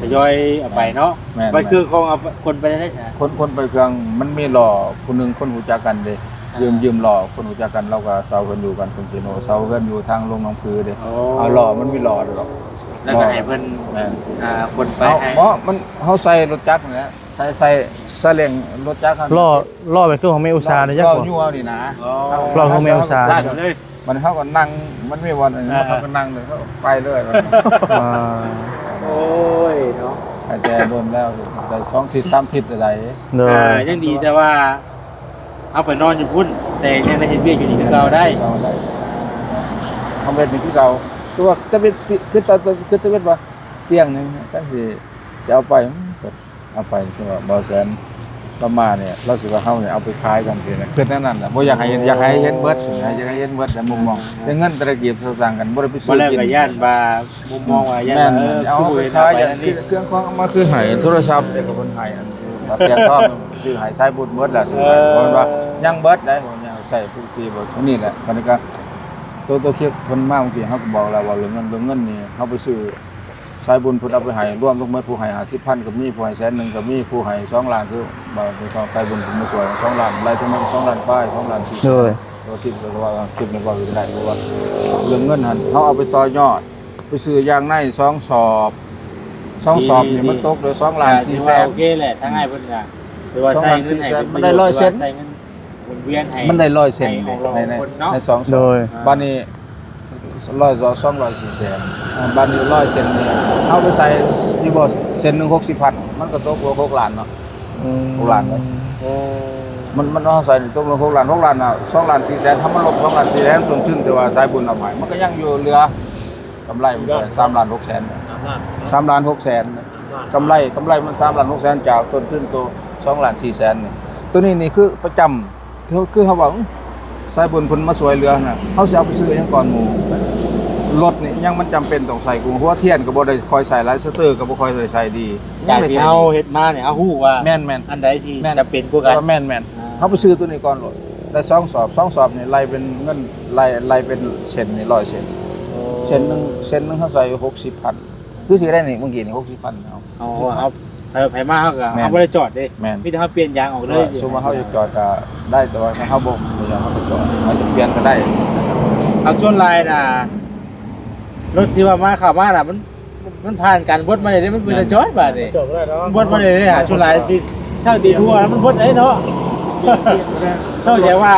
ທະຍອຍເອົາໄປເນາະ ແມ່ນ ແມ່ນ ໄປເຄື່ອງຂອງ ເອົາ ຂົນໄປໄດ້ໃສ? ຂົນ ຂົນໄປເຄື່ອງ ມັນມີລໍ້ຜູ້ໜຶ່ງ ຄົນຮູ້ຈັກກັນເດ້ ອ່າ ຢືມ ຢືມລໍ້ຄົນຮູ້ຈັກກັນ ລາວກໍເຊົ່າເຮືອນຢູ່ກັນຄົນເຊໂນ ເຊົ່າເຮືອນຢູ່ທາງລົງໜອງຜືເດ້ ອໍ ເອົາລໍ້ ມັນມີລໍ້ດອກ ແລ້ວກໍໃຫ້ເພິ່ນ ແມ່ນ ອ່າ ຂົນໄປໃຫ້ ເອົາ ບໍ່ ມັນ ເຮົາໃສ່ລົດຈັກຫັ້ນແຫຼະ ໃສ່ ໃສ່ສາເລັງລົດຈັກຫັ້ນ ລໍ້ ລໍ້ແມ່ນຄືຂອງແມ່ອຸດສານີ້ຈັກບໍ່? ລໍ້ຢູ່ເອົານີ້ນະ ອໍ ລໍ້ຂອງແມ່ອຸດສາ ລາກເລີຍ ມັນເຮົາກໍນັ່ງ ມັນມີບ່ອນອັນນີ້ ອ່າ ເຮົາກໍນັ່ງເລີຍ ເຮົາໄປເລີຍ ອ່າ ໂອ້ຍເນາະ ໃຫ້ແຕ່ດົນແລ້ວ ໄດ້ສອງທິດສາມທິດໄດ້ ໂດຍ ອ່າ ຍັງດີແຕ່ວ່າເຮົາໄປນອນຢູ່ພຸ້ນ ແຕ່ຍັງໄດ້ເຮັດວຽກຢູ່ນີ້ຄືເກົ່າໄດ້ ເຮົາໄດ້ ເຮົາເຮັດນີ້ຄືເກົ່າ ຄືວ່າຈະເປັນ ຄືຕອນ ຄືຕະເວັນວ່າຕຽງໜຶ່ງ ຈັ່ງຊິ ຊິເອົາໄປ ເອົາໄປ ຄືວ່າບໍ່ແສນ ປະມານນີ້ ລາວຊິວ່າເຮົານີ້ເອົາໄປຂາຍກັນຊີ້ນະ ຄິດແນວນັ້ນແຫຼະ ບໍ່ຢາກໃຫ້ເຫັນ ຢາກໃຫ້ເຫັນເບິດ ຢາກໃຫ້ເຫັນເບິດແຫຼະ ມຸມມອງ ແຕ່ເງິນແຕ່ລະກີບສະຕາງກັນບໍ່ໄດ້ໄປຊື້ກິນ ແລ້ວກໍຢ້ານວ່າມຸມມອງວ່າຢ້ານວ່າ ເອີ ເອົາໄປຂາຍ ເຄື່ອງຂອງເອົາມາຄືໃຫ້ ໂທລະສັບເດ້ກໍເພິ່ນໃຫ້ ອັນ ແຕ່ງທອງ ຊື້ໃຫ້ສາຍບຸນເບິດແລ້ວ ຊື້ໃຫ້ ເອີ ເພິ່ນວ່າຍັງເບິດໄດ໋ ຍັງໃຊ້ທຸກປີບໍ່ ນີ້ແຫຼະ ບັດນີ້ກໍ ໂຕ ໂຕຄລິບເພິ່ນມາເມື່ອກີ້ ເຮົາກໍບອກແລ້ວວ່າເລື່ອງເງິນ ເລື່ອງເງິນນີ້ ເຮົາໄປຊື້ ສາຍບຸນເພິ່ນເອົາໄປໃຫ້ ລວມທັງໝົດ ຜູ້ໃຫ້ຫ້າສິບພັນກໍມີ ຜູ້ໃຫ້ແສນໜຶ່ງກໍມີ ຜູ້ໃຫ້ສອງລ້ານ ຄືວ່າເປັນຂອງສາຍບຸນເພິ່ນມາຊ່ວຍສອງລ້ານ ໄລ່ທັງໝົດສອງລ້ານປາຍ ສອງລ້ານສີ່ແສນ ໂດຍ ກໍຄິດວ່າ ຄິດວ່າໄດ້ ເພາະວ່າເລື່ອງເງິນຫັ້ນ ເຮົາເອົາໄປຕໍ່ຍອດ ໄປຊື້ຢາງໃນສອງສອບ ສອງສອບນີ້ມັນຕົກເຫຼືອສອງລ້ານສີ່ແສນ ໂອເຄແຫຼະ ທາງອ້າຍເພິ່ນກໍຖືວ່າໃຊ້ເງິນໃຫ້ເປັນປະໂຫຍດ ມັນໄດ້ຮ້ອຍເຊັນ ຖືວ່າໃຊ້ເງິນ ວົນວຽນໃຫ້ ມັນໄດ້ຮ້ອຍເຊັນ ໃນ ໃນ ໃນສອງ ໂດຍ ບາດນີ້ ຮ້ອຍ ສອງຮ້ອຍສີ່ແສນ ອ່າ ບາດນີ້ຮ້ອຍເຊັນນີ້ ເຮົາໄປໃສ່ຢູ່ບໍ່ ເຊັນໜຶ່ງຫົກສິບພັນ ມັນກໍຕົກຫົກລ້ານເນາະ ອືມ ຫົກລ້ານເນາະ ໂອ້ ມັນ ມັນເຮົາໃສ່ຕົກລົງຫົກລ້ານ ຫົກລ້ານນະ ສອງລ້ານສີ່ແສນ ຖ້າມັນລົບສອງລ້ານສີ່ແສນ ຕົ້ນທຶນທີ່ວ່າສາຍບຸນເອົາໃຫ້ ມັນກໍຍັງຢູ່ເຫຼືອ ກຳໄລມັນກໍສາມລ້ານຫົກແສນ ສາມລ້ານຫົກແສນ ກຳໄລ ກຳໄລມັນສາມລ້ານຫົກແສນ ຈາກຕົ້ນທຶນໂຕສອງລ້ານສີ່ແສນນີ້ ໂຕນີ້ນີ້ຄືປະຈຳ ຄື ຄືເຮົາເວົ້າ ສາຍບຸນເພິ່ນມາຊ່ວຍເຫຼືອຫັ້ນນະ ເຮົາຊິເອົາໄປຊື້ຫຍັງກ່ອນໝູ່ ລົດນີ້ຍັງມັນຈຳເປັນຕ້ອງໃຊ້ ຫົວທຽນກໍບໍ່ໄດ້ຄ່ອຍໃຊ້ຫຼາຍ ສະເຕີກໍບໍ່ຄ່ອຍໄດ້ໃຊ້ດີ ຈາກທີ່ເຮົາເຮັດມານີ້ ເຮົາຮູ້ວ່າ ແມ່ນໆ ອັນໃດທີ່ ແມ່ນ ຈຳເປັນກວ່າກັນ ແມ່ນໆ ອ່າ ເຮົາໄປຊື້ໂຕນີ້ກ່ອນໂລດ ໄດ້ສອງສອບ ສອງສອບນີ້ໄລ່ເປັນເງິນ ໄລ່ ໄລ່ເປັນເຊັນນີ້ ຮ້ອຍເຊັນ ໂອ້ ເຊັນໜຶ່ງ ເຊັນໜຶ່ງເຮົາໃສ່ຫົກສິບພັນ ຄືຊິໄດ້ນີ້ ເມື່ອກີ້ນີ້ຫົກສິບພັນເອົາ ເອົາ ເອົາ ໃຜ ໃຜມາເຮົາກໍ ແມ່ນ ເຮົາບໍ່ໄດ້ຈອດເດ້ ແມ່ນ ມີແຕ່ເຮົາປ່ຽນຢາງອອກເລີຍ ສົມມຸດວ່າເຮົາຈະຈອດກໍໄດ້ ແຕ່ວ່າເຮົາບໍ່ ເຮົາຈະປ່ຽນກໍໄດ້ ເອົາ ສ່ວນຫຼາຍນະ ລົດທີ່ວ່າມາ ເຂົ້າມານະ ມັນ ມັນຜ່ານການບົດມາເດ້ ມັນເປັນຕາຈອດບາດນີ້ ມັນຈົດບໍ່ໄດ້ເນາະ ມັນບົດມາເດ້ ສ່ວນຫຼາຍທີ່ ເທົ່າຕີນຫົວມັນບົດໄດ້ເນາະ ນອກຈາກວ່າ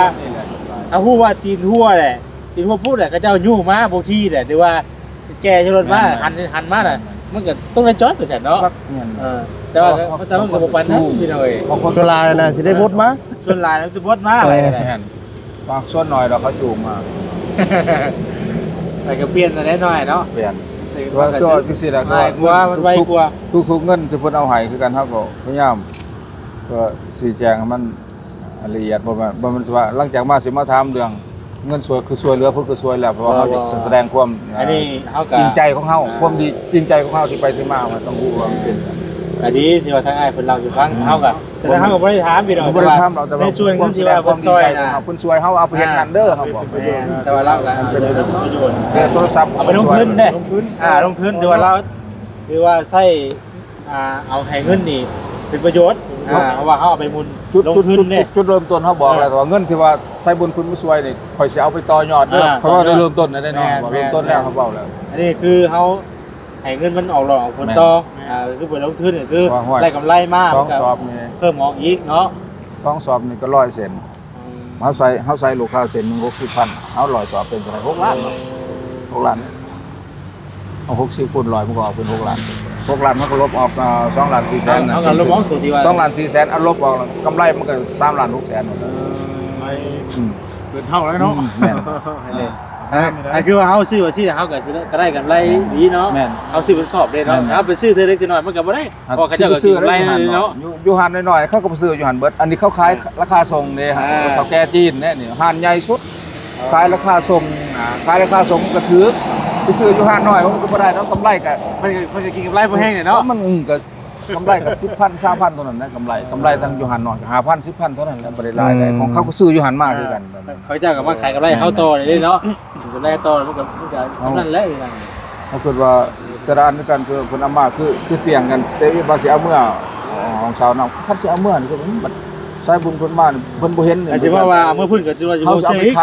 ເຮົາຮູ້ວ່າຕີນຫົວແຫຼະ ຕີນຫົວພຸ້ນແຫຼະ ເຂົາເຈົ້າຍູ້ມາບໍ່ຂີ່ແຫຼະ ຫຼືວ່າ ແກ່ໃສ່ລົດມາ ແມ່ນໆ ຫັນ ຫັນມານະ ແມ່ນໆ ມັນກໍຕ້ອງໄດ້ຈອດໄປຊັ້ນເນາະ ແມ່ນໆ ເອີ ແຕ່ວ່າ ແຕ່ວ່າ ແຕ່ມັນກໍບໍ່ປານນັ້ນພີ່ນ້ອງເອີຍ ບາງຄົນ ສ່ວນຫຼາຍນະຊິໄດ້ບົດມາ ສ່ວນຫຼາຍນະຊິບົດມາ ເອີ ໄປກໍໄດ້ ແມ່ນ ບາງສ່ວນໜ້ອຍດອກເຂົາຈູງມາ ໄປກໍປ່ຽນແດ່ໜ້ອຍເນາະ ປ່ຽນ ແຕ່ວ່າກໍຈັ່ງຊີ້ແຫຼະ ງ່າຍກວ່າ ມັນໄວກວ່າ ທຸກໆເງິນທີ່ເພິ່ນເອົາໃຫ້ຄືກັນ ເຮົາກໍພະຍາຍາມ ກໍຊີ້ແຈງໃຫ້ມັນ ລະອຽດ ບໍ່ແມ່ນ ບໍ່ແມ່ນວ່າຫຼັງຈາກມາຊິມາຖາມເລື່ອງເງິນຊ່ວຍ ຄືຊ່ວຍເຫຼືອ ເພິ່ນຄືຊ່ວຍແລ້ວ ເພາະວ່າເຮົາຈະສະແດງຄວາມ ອັນນີ້ເຮົາກໍ ຈິງໃຈຂອງເຮົາ ອ່າ ຄວາມດີຈິງໃຈຂອງເຮົາທີ່ໄປທີ່ມາ ມັນຕ້ອງຮູ້ວ່າມັນເປັນ ກໍດີທີ່ວ່າທາງອ້າຍເພິ່ນເລົ່າສູ່ຟັງ ເຮົາກໍ ແຕ່ເຮົາກໍບໍ່ໄດ້ຖາມພີ່ນ້ອງ ບໍ່ໄດ້ຖາມດອກ ແຕ່ວ່າໃນສ່ວນເງິນທີ່ວ່າເພິ່ນຊ່ວຍນະ ເພິ່ນຊ່ວຍເຮົາເອົາໄປເຮັດນັ້ນເດີ ເຮົາບອກ ແມ່ນ ແຕ່ວ່າລາວກໍເອົາໄປເປັນປະໂຫຍດ ເອີ ໂທລະສັບ ເອົາໄປລົງທຶນເດ້ ລົງທຶນ ອ່າ ລົງທຶນ ຖືວ່າລາວ ຖືວ່າໃຊ້ ອ່າ ເອົາໃຫ້ເງິນນີ້ເປັນປະໂຫຍດ ອ່າ ເພາະວ່າເຮົາເອົາໄປໝູນ ຈຸດ ລົງທຶນເດ້ ຈຸດເລີ່ມຕົ້ນເຮົາບອກແລ້ວ ອ່າ ວ່າເງິນທີ່ວ່າໄຊບຸນເພິ່ນມາຊ່ວຍນີ້ ຂ້ອຍຊິເອົາໄປຕໍ່ຍອດເດີ ອ່າ ເພາະວ່າໄດ້ເລີ່ມຕົ້ນແລ້ວເດ້ເນາະ ເລີ່ມຕົ້ນແລ້ວເຮົາເວົ້າແລ້ວ ອັນນີ້ຄືເຮົາໃຫ້ເງິນມັນອອກຫຼອກອອກຜົນຕໍ່ ອ່າ ຄືໄປລົງທຶນກໍຄືໄດ້ກຳໄລມາ ສອງສອບນີ້ເພີ່ມອອກອີກເນາະ ສອງສອບນີ້ກໍຮ້ອຍເຊັນ ເຮົາໃສ່ ເຮົາໃສ່ລູກຄ້າເຊັນໜຶ່ງ ຫົກສິບພັນ ເຮົາຮ້ອຍສອບເປັນເທົ່າໃດ ຫົກລ້ານເນາະ ຫົກລ້ານ ເອົາຫົກສິບຄູນຮ້ອຍ ມັນກໍອອກເປັນຫົກລ້ານ ຫົກລ້ານ ມັນກໍລົບອອກ ອ່າ ສອງລ້ານສີ່ແສນ ເຮົາກໍລົບອອກຕົວທີ່ວ່າ ສອງລ້ານສີ່ແສນ ເອົາລົບອອກ ກຳໄລມັນກໍສາມລ້ານຫົກແສນ ເອີ ອືມ ເປັນເທົ່າແລ້ວເນາະ ອືມ ແມ່ນ ອັນນີ້ ອ່າ ຄືວ່າເຮົາຊື້ວ່າຊີ້ ເຮົາກໍຊິໄດ້ ກໍໄດ້ກຳໄລດີເນາະ ແມ່ນ ເຮົາຊື້ເປັນສອບເດ້ເນາະ ແມ່ນ ເຮົາໄປຊື້ເທື່ອເລັກເທື່ອນ້ອຍ ມັນກໍບໍ່ໄດ້ ເພາະວ່າເຂົາເຈົ້າກໍກຳໄລເລີຍເນາະ ຢູ່ ຢູ່ຮ້ານນ້ອຍໆ ເຂົາກໍໄປຊື້ຢູ່ຫັ້ນເບິດ ອັນນີ້ເຂົາຂາຍ ອ່າ ລາຄາສົ່ງເດ້ ອ່າ ເຖົ້າແກ່ຈີນເດ້ນີ້ ຮ້ານໃຫຍ່ສຸດ ອ່າ ຂາຍລາຄາສົ່ງນະ ຂາຍລາຄາສົ່ງມັນກໍຖືກ ໄປຊື້ຢູ່ຮ້ານນ້ອຍມັນກໍບໍ່ໄດ້ດອກ ກຳໄລກໍ ມັນກໍ ມັນກໍກິນກຳໄລພໍແຮງແຫຼະເນາະ ມັນ ອືມ ກໍກຳໄລກໍສິບພັນ ຊາວພັນເທົ່ານັ້ນນະ ກຳໄລ ກຳໄລທັງຢູ່ຮ້ານນ້ອຍກໍຫ້າພັນ ສິບພັນເທົ່ານັ້ນແຫຼະ ບໍ່ໄດ້ຫຼາຍໃດ ຂອງເຂົາກໍຊື້ຢູ່ຫັ້ນມາຄືກັນ ເຂົາເຈົ້າກໍມາຂາຍກຳໄລເຮົາຕໍ່ເດ້ເນາະ ກຳໄລຕໍ່ ມັນກໍ ມັນກໍເທົ່ານັ້ນແຫຼະ ເຮົາຄິດວ່າ ແຕ່ລະອັນຄືກັນ ເພິ່ນ ເພິ່ນເອົາມາຄື ຄືຕຽງກັນ ແຕ່ວ່າຊິເອົາເມືອຂອງຊາວນຳ ຄັນຊິເອົາເມືອນີ້ ເພິ່ນ ບັດສາຍບຸນເພິ່ນມານີ້ ເພິ່ນບໍ່ເຫັນນີ້ ຊິເວົ້າວ່າເອົາເມືອເພິ່ນກໍຊິວ່າຊິບໍ່ຊື້ອີກ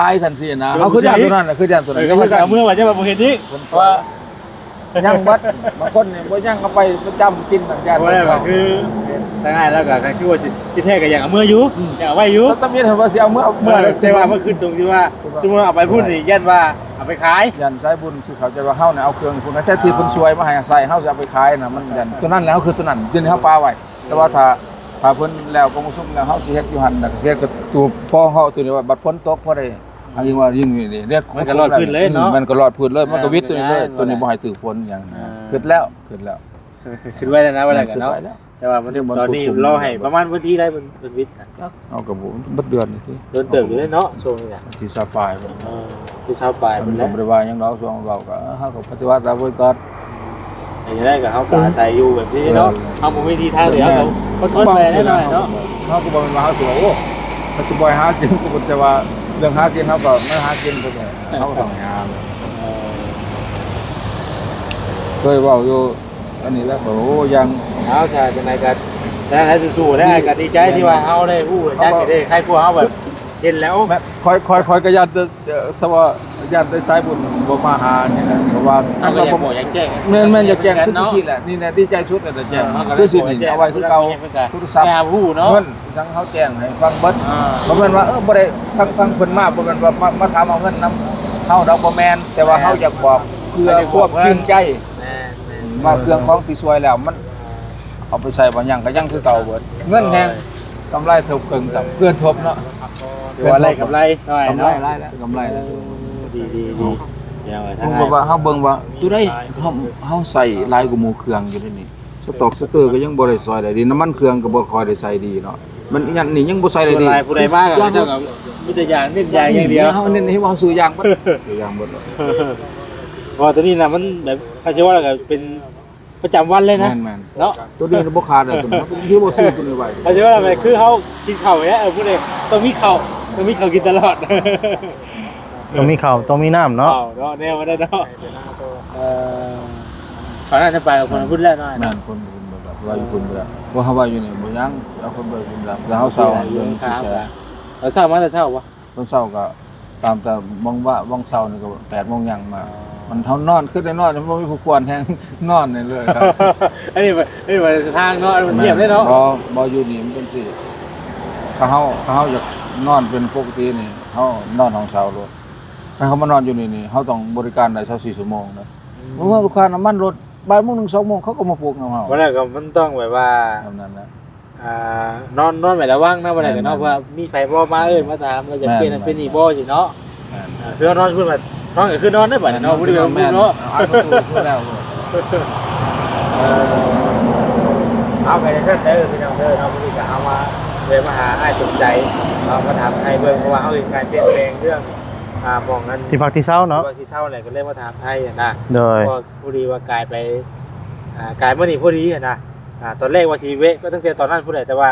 ເຮົາຄືຢ້ານຕົວນັ້ນນະ ຄືຢ້ານຕົວນັ້ນ ເອີ ກໍຊິເອົາເມືອວ່າຈະວ່າບໍ່ເຫັນອີກ ເພາະວ່າຍັງບັດ ບາງຄົນນີ້ບໍ່ຍັງ ເອົາໄປປະຈຳກິນນຳ ຢ້ານບໍ່ໄດ້ວ່າຄື ທາງອ້າຍລາວກໍຄືວ່າຊິ ທີ່ແທ້ກໍຢາກເອົາເມືອຢູ່ ຢາກເອົາໄວ້ຢູ່ ກໍຕຳອິດວ່າຊິເອົາເມືອ ເອົາເມືອ ແຕ່ວ່າມັນຄືຕົງທີ່ວ່າ ສົມມຸດເອົາໄປພຸ້ນນີ້ ຢ້ານວ່າເອົາໄປຂາຍ ຢ້ານສາຍບຸນ ເຂົາເຈົ້າວ່າເຮົານີ້ເອົາເຄື່ອງພຸ້ນ ແຕ່ທີ່ເພິ່ນຊ່ວຍມາໃຫ້ໃຊ້ ເຮົາຊິເອົາໄປຂາຍນະ ມັນຢ້ານຕົວນັ້ນແຫຼະ ເຮົາຄືຕົວນັ້ນ ຕົວນີ້ເຮົາປະໄວ້ ແຕ່ວ່າຖ້າ ຖ້າເພິ່ນແລ້ວກອງປະຊຸມແລ້ວ ເຮົາຊິເຮັດຢູ່ຫັ້ນ ແລ້ວກໍຊິເຮັດກັບຕົວພໍ່ເຮົາ ຕົວນີ້ວ່າບັດຝົນຕົກພໍໄດ້ ເຮົາຍັງວ່າຍິງນີ້ເດ້ ມັນກໍລອດພື້ນເລີຍເນາະ ມັນກໍລອດພື້ນເລີຍ ມັນກໍວິດຕົວນີ້ເລີຍ ຕົວນີ້ບໍ່ໃຫ້ຖືກຝົນຫຍັງນະ ຄິດແລ້ວ ຄິດແລ້ວ ຄິດໄວ້ແລ້ວນະ ວ່າແລ້ວກໍເນາະ ແຕ່ວ່າມັນ ຕອນນີ້ລໍໃຫ້ປະມານວັນທີໃດເພິ່ນ ເພິ່ນວິດ ເຮົາກໍບໍ່ ເບິດເດືອນນີ້ຕິ ໂດນເຕີບຢູ່ເດ້ເນາະ ຊ່ວງນີ້ນະ ວັນທີຊາວປາຍ ເອີ ທີຊາວປາຍພຸ້ນແຫຼະ ບໍ່ໄດ້ວ່າຫຍັງດອກ ຊ່ວງເວົ້າກໍເຮົາກໍປະຕິບັດຕາມເພິ່ນກ່ອນ ເຮັດຈັ່ງໃດກໍເຮົາກໍອາໄສຢູ່ແບບນີ້ເນາະ ເຮົາບໍ່ມີທີ່ທາງເລືອກ ເຮົາກໍທົນໄປໄດ້ໜ້ອຍເນາະ ເຮົາກໍບໍ່ແມ່ນວ່າເຮົາຊິວ່າ ໂອ້ ເຮົາຊິບໍ່ໃຫ້ຫາກິນ ແຕ່ວ່າເລື່ອງຫາກິນເຮົາກໍມາຫາກິນ ເຮົາກໍຕ້ອງຫາ ເອີ ເຄີຍເວົ້າຢູ່ ອັນນີ້ແຫຼະ ໂອ້ ຢ່າງ ເອົາຊະ ຈັ່ງໃດກໍ ຈັ່ງໃດສູ້ໆ ແລ້ວກໍດີໃຈທີ່ວ່າເຮົາໄດ້ຮູ້ໄດ້ຈັກ ໄດ້ໃຄກວ່າເຮົາແບບເຫັນແລ້ວ ຂ້ອຍ ຂ້ອຍ ຂ້ອຍກໍຢ້ານແຕ່ ເອີ ສະວ່າຢ້ານແຕ່ສາຍບຸນບໍ່ມາຫານີ້ແຫຼະ ເພາະວ່າ ເຮົາກໍຢາກບອກຢາກແຈ້ງ ແມ່ນໆ ຢາກແຈ້ງຄືຊີ້ແຫຼະ ນີ້ແຫຼະດີໃຈສຸດແຫຼະໄດ້ແຈ້ງ ຄືຊິນີ້ເອົາໄວ້ຄືເກົ່າ ໂທລະສັບ ຫາຜູ້ເນາະ ເງິນ ທັງເຮົາແຈ້ງໃຫ້ຟັງເບິດ ບໍ່ແມ່ນວ່າ ເອີ ບໍ່ໄດ້ ທັງ ທັງເພິ່ນມາ ບໍ່ແມ່ນວ່າມາ ມາຖາມເອົາເງິນນຳເຮົາດອກ ບໍ່ແມ່ນ ແຕ່ວ່າເຮົາຢາກບອກເພື່ອຄວາມຈິງໃຈ ວ່າເຄື່ອງຂອງທີ່ຊ່ວຍແລ້ວ ມັນເອົາໄປໃຊ້ບໍ່ຫຍັງ ກໍຍັງຄືເກົ່າເບິດ ເງິນແຮງ ກຳໄລທົບເຄິ່ງ ເກີນທົບເນາະ ຖືວ່າໄດ້ກຳໄລ ກຳໄລຫຼາຍແລ້ວ ກຳໄລ ດີໆ ເຮົາເບິ່ງວ່າ ເຮົາເບິ່ງວ່າ ໂຕໃດ ເຮົາ ເຮົາໃຊ້ຫຼາຍກວ່າໝູ່ເຄື່ອງຢູ່ເດນີ້ ສະຕັອກສະເຕີກໍຍັງບໍ່ໄດ້ຊ່ອຍໄດ້ດີ ນ້ຳມັນເຄື່ອງກໍບໍ່ຄ່ອຍໄດ້ໃຊ້ດີເນາະ ມັນອັນນີ້ຍັງບໍ່ໃຊ້ໄດ້ດີ ສ່ວນຫຼາຍຜູ້ໃດມາກໍເຂົາເຈົ້າກໍມີແຕ່ຢາກເນັ້ນຢາກຢ່າງດຽວ ເຮົາເນັ້ນໃຫ້ວ່າເຮົາຊື້ຢາງເບິດ ຊື້ຢາງເບິດ ເພາະວ່າໂຕນີ້ນະ ມັນແບບ ເຂົາຊິວ່າແລ້ວກໍເປັນປະຈຳວັນເລີຍນະ ແມ່ນໆ ເນາະ ໂຕນີ້ບໍ່ຂາດແລ້ວ ໂຕນີ້ເຮົາບໍ່ຊື້ໂຕນີ້ໄວ້ ເຂົາຊິວ່າແບບ ຄືເຮົາກິນເຂົ້ານີ້ແຫຼະ ເອີ ຜູ້ໃດຕ້ອງມີເຂົ້າ ຕ້ອງມີເຂົ້າກິນຕະຫຼອດ ຕ້ອງມີເຂົ້າ ຕ້ອງມີນ້ຳເນາະ ເຂົ້າເນາະ ແນວນັ້ນເນາະ ເອີ ເຂົາໜ້າຈະໄປກັບຄົນພຸ້ນແຫຼະເນາະ ແມ່ນ ຄົນພຸ້ນເບິດແລ້ວ ວ່າຢູ່ພຸ້ນເບິດແລ້ວ ວ່າເຮົາວ່າຢູ່ນີ້ບໍ່ຍັງ ເອົາຄົນໄປພຸ້ນແລ້ວ ແລ້ວເຮົາເຊົ່າເຮືອນຢູ່ແຊ ເຮົາເຊົ່າມາແຕ່ເຊົ້າບໍ່? ຕອນເຊົ້າກໍຕາມແຕ່ໝ່ອງວ່າ ໝ່ອງເຊົ່ານີ້ກໍແປດໂມງຍ່າງມາ ມັນເຮົານອນ ຄືໄດ້ນອນ ມັນບໍ່ມີຜູ້ກວນແຮງ ນອນນີ້ເລີຍ ອັນນີ້ ອັນນີ້ວ່າທາງເນາະ ມັນຮຽບເດ້ເນາະ ບໍ່ ບໍ່ ຢູ່ນີ້ມັນຈັ່ງຊີ້ ຖ້າເຮົາ ຖ້າເຮົາຢາກນອນເປັນປົກກະຕິນີ້ ເຮົານອນຫ້ອງເຊົ່າໂລດ ຖ້າເຮົາມານອນຢູ່ນີ້ນີ້ ເຮົາຕ້ອງບໍລິການໄດ້ຊາວສີ່ຊົ່ວໂມງເດີ ເພາະວ່າລູກຄ້ານ້ຳມັນລົດ ບ່າຍໂມງໜຶ່ງ ສອງໂມງ ເຂົາກໍມາປຸກນຳເຮົາ ບໍ່ໄດ້ກໍມັນຕ້ອງແບບວ່າ ແບບນັ້ນແຫຼະ ອ່າ ນອນ ນອນໄປລະວັງນະ ບໍ່ໄດ້ກໍເນາະ ເພື່ອມີໃຜບໍ່ມາເອີ້ນມາຖາມວ່າຈະປ່ຽນນັ້ນປ່ຽນນີ້ບໍ່ຊີ້ເນາະ ຄືເຮົານອນພຸ້ນ ນອນກໍຄືນອນໄດ້ບັດນີ້ເນາະ ບໍ່ໄດ້ແບບເນາະ ເອົາກໍຈັ່ງຊັ້ນເດີ ພີ່ນ້ອງເດີເນາະ ມື້ນີ້ກໍເຮົາມາ ແວ່ມາຫາອ້າຍສົມໃຈ ເຮົາມາຖາມໄທເບິ່ງ ເພາະວ່າເຮົາເຫັນການປ່ຽນແປງເລື່ອງ ອ່າ ໝ່ອງນັ້ນ ທີ່ພັກທີ່ເຊົາເນາະ ທີ່ພັກທີ່ເຊົາແຫຼະ ກໍເລີຍມາຖາມໄທຫັ້ນນະ ໂດຍ ພໍດີວ່າກາຍໄປ ອ່າ ກາຍມານີ້ພໍດີຫັ້ນນະ ອ່າ ຕອນແລກວ່າຊິແວະ ກໍຕັ້ງແຕ່ຕອນນັ້ນພຸ້ນແຫຼະ ແຕ່ວ່າ